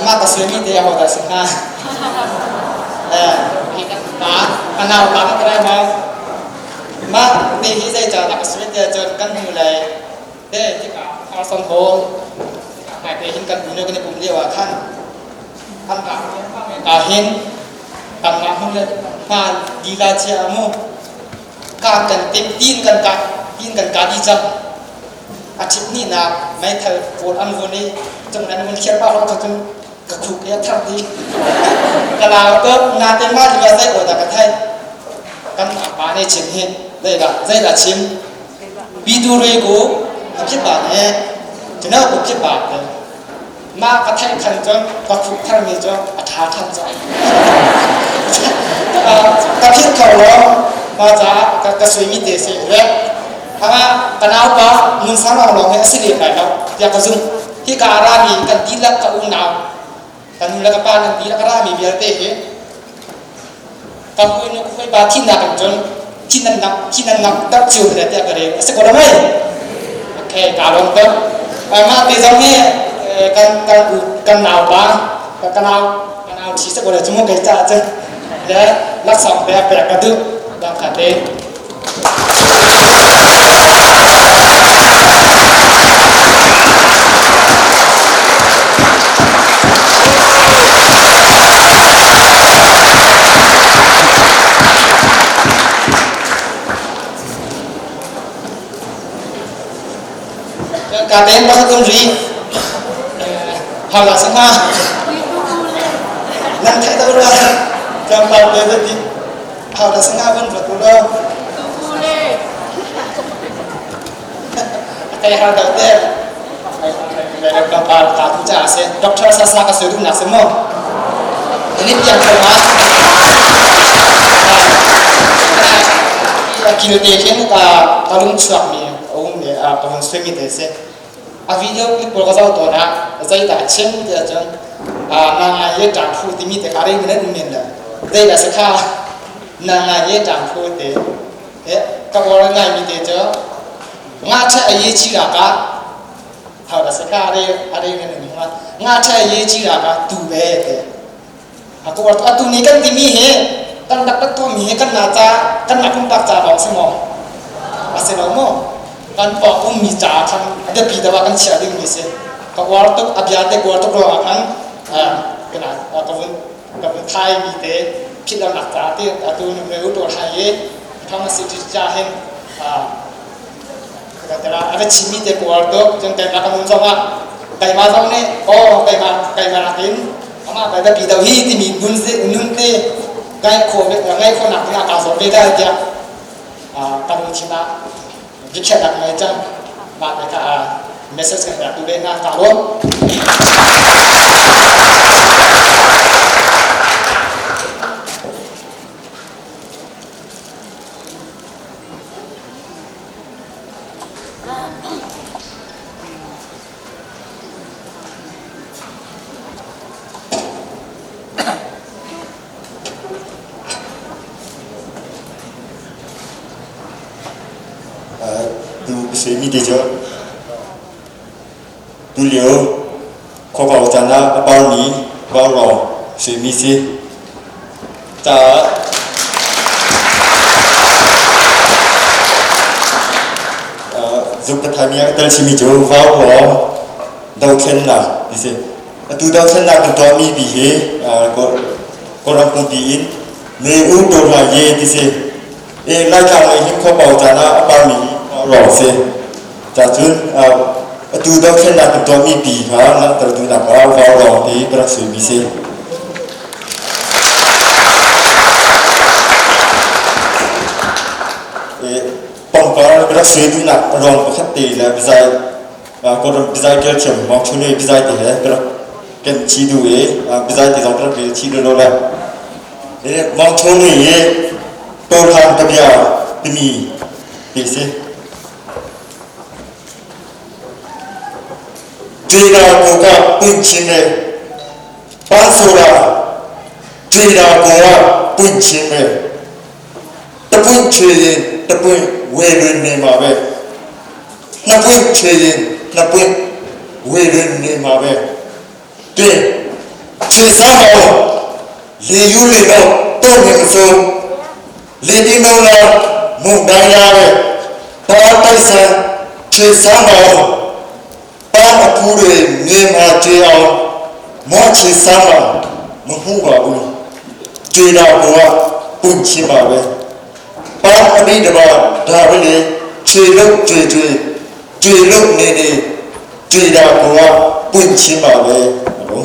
Mah ka suimi te aho dah si hnga? Pa, ka nau pa ka try ma. Mah te hi zei ca dah ka sui te cun kan hnu lei te tikah Carson Hall hmai te hin kan hnu kan i pum lio ah khan kan ka ka hin kan mah hmun le hma lila chia mu ka kan tim tin kan ka tin kan ka di cang a chip ni nak meithal pawl an vun i cung nan vun khiar pa hro kha cun ka khuk i a thar di ka lau to na te ma li zai o da ka thai kan pa ne chim hi zai da zai da chim pi tu re ko a phit ba ne chuna ko phit ba te Mah ka theih khan cun ka khuk tharmi cu a ṭha ṭhan cang. Ka philh kho lo. Mah caah ka suimi te si le anga ka naupa Ngun Sang Aung lawng hi a si lem lai lo tiah ka zumh. Hika a rami kan dihlak ka unau, ka nu le ka pa nan dihlak a rami vialte hi ka hawinu ka hawipa thihnak in cun thi nan nak thi nan nak deuh cio hna tiah ka rel. A si ko lo mei? Okay, kaa lawm tuk. Mah te zong hi kan kan kan naupa ka nau ka nau thi sa ko le cu kai ca cun le laksawng te pek ka duh dang kha te. Ka den pakhat um ri. Hau la sanga. Nan thai do ra. Tlangpal te da ti. Hau la sanga van va tu lo. Kai har dau te. Ka pa ka tu cha se. Doctor sa sa ka se du nak se mo. Ini piang ko ma. Kil te khin ka ka lung chuak mi a um le a ka hun suimi te si. A video clip pawl ka zoh tawn ah zeidah a chim ti ahcun na ngai ye ṭang phu timi te kha rei nan um men lo. Zeidah si kha na ngai ye ṭang phu te ka uar ngai mi te cu ngahṭha a ye chi ra ka hau da si kha a rei nan um ngahṭha a ye chi ra ka tu ve te. Atu ni kan timi hi kan rak rak tuahmi hi kan na ca kan nak pumpak ca lawng si maw? A si lo maw? Kan pawng ummi ca khan a biapi deuh ah kan chiah dingmi si. Ka uar tuk, a bia te uar tuk ruangah khan ka vun ka vun thaimi te philh lonak ca ti atu nu me u tuah thai i thong a si ti ca hin a va chimmi te ka uar tuk. Cun keimah ka nun zongah keimah zong nih aw keimah keimah nakin amah bai biapi deuh hi timi nun nun te ngai khawh ngai khawhnak ding ah kaa zuam ve dah tiah ka lungthin ah Rikhiahnak ngei cang. Mah te kha message kan pek tu ve hna. Ka lawm. Tu ka suimi te cu tulio khuapau caan ah a parmi vaurawng suimi si. Caah zuk ka thaimi ah ka tel chimi cu vaurawng dothlennak ti si. Atu dothlennak kan tuahmi bi hi Kawlram pumpi in Ne U To Hla Ye ti si. E Laitlang lei hin khuapau caan ah a parmi lawng si. Cacun atu dothlennak kan tuahmi pi kha langhter duhnak ah vaurawng ti ka rak suimi si. Pangpar ka rak sui duhnak a ruang pakhat te le bizai Kawlram bizai ṭial thiam Mawng Chun i bizai te he ka rak ken chi duh i bizai te zong ka rak rel chi lo le Mawng Chun i Tawhlan ka bia timi ti si. Ṭila ko ka pun chin re Pansura ṭila ko ah pun chin re Tapuin chwe yin tapuin we lun ne ma ve Napuin chwe yin napuin we lun ne ma ve Te chwe sa ma o le yu le lo to ne ma so le ti no la mu dai la ve Pa tai sa chwe sa ma o pa a phu re nge ma che ao mo che sa ma ma hu ba u che da ko a pun chi ma ve pa a ni da ba da ve le che lo che che che lo ne ne che da ko a pun chi ma ve alo.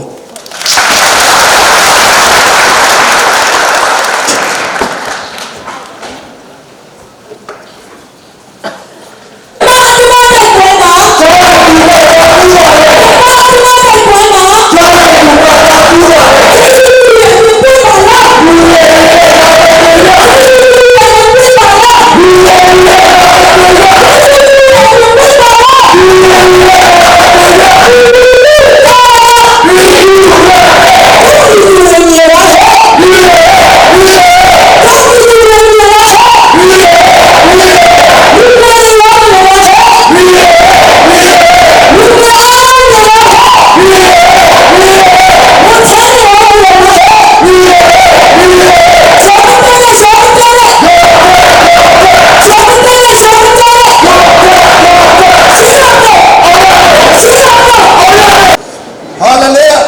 Hallelujah! Hallelujah!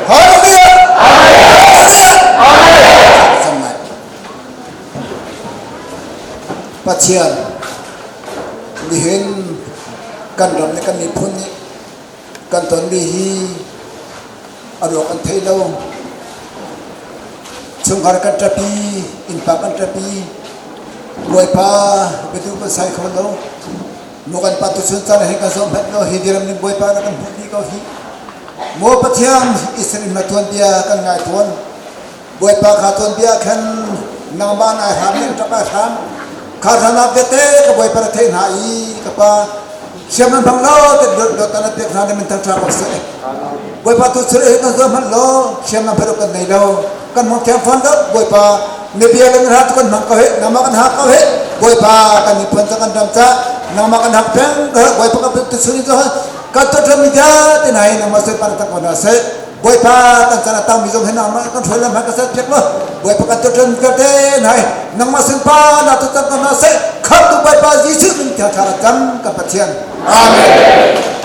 Hallelujah! Pathian nihin kan ram le kan miphun nih kan tonmi hi a ruak kan thei lo. Chungkhar kan ṭapi, innpa kan ṭapi, Bawipa biaduh kan sai kho lo. Nu kan pa tuchun caan hi kan zoh hmanh law hi diram ning Bawipa na kan hmuh dih ko hi. Maw Pathian Israel na tuanbia kan ngai tawn. Bawipa kha tuanbia khan nangmah nai hram ning ṭap ai hram. Kha hranak vialte ka Bawipa na theih hna i ka pa siam nan hmang lo te dot na pek hna min thang ṭha ko seh. Bawipa tu chur hi kan zoh hmanh law siam nan pharuk kan nei lo. Kan hmang thiam fawn lo Bawipa na bia le na hrat kan hmang ko he nangmah kan hak ko he Bawipa kan miphun ca kan ram ca nangmah kan hak peng ko he Bawipa kan tu chun in kan tu ṭham mi vialte hna hi nangmah soi pan tak ko hna seh Bawipa kan chan a tang mi zong he nangmah kan hruai lam kan ser piak lo Bawipa kan tu ṭham vialte hna hi nangmah sunpa na tu cang ko hna seh khamtu Bawipa Jesuh min thiang thlarau cam kan Pathian Amen.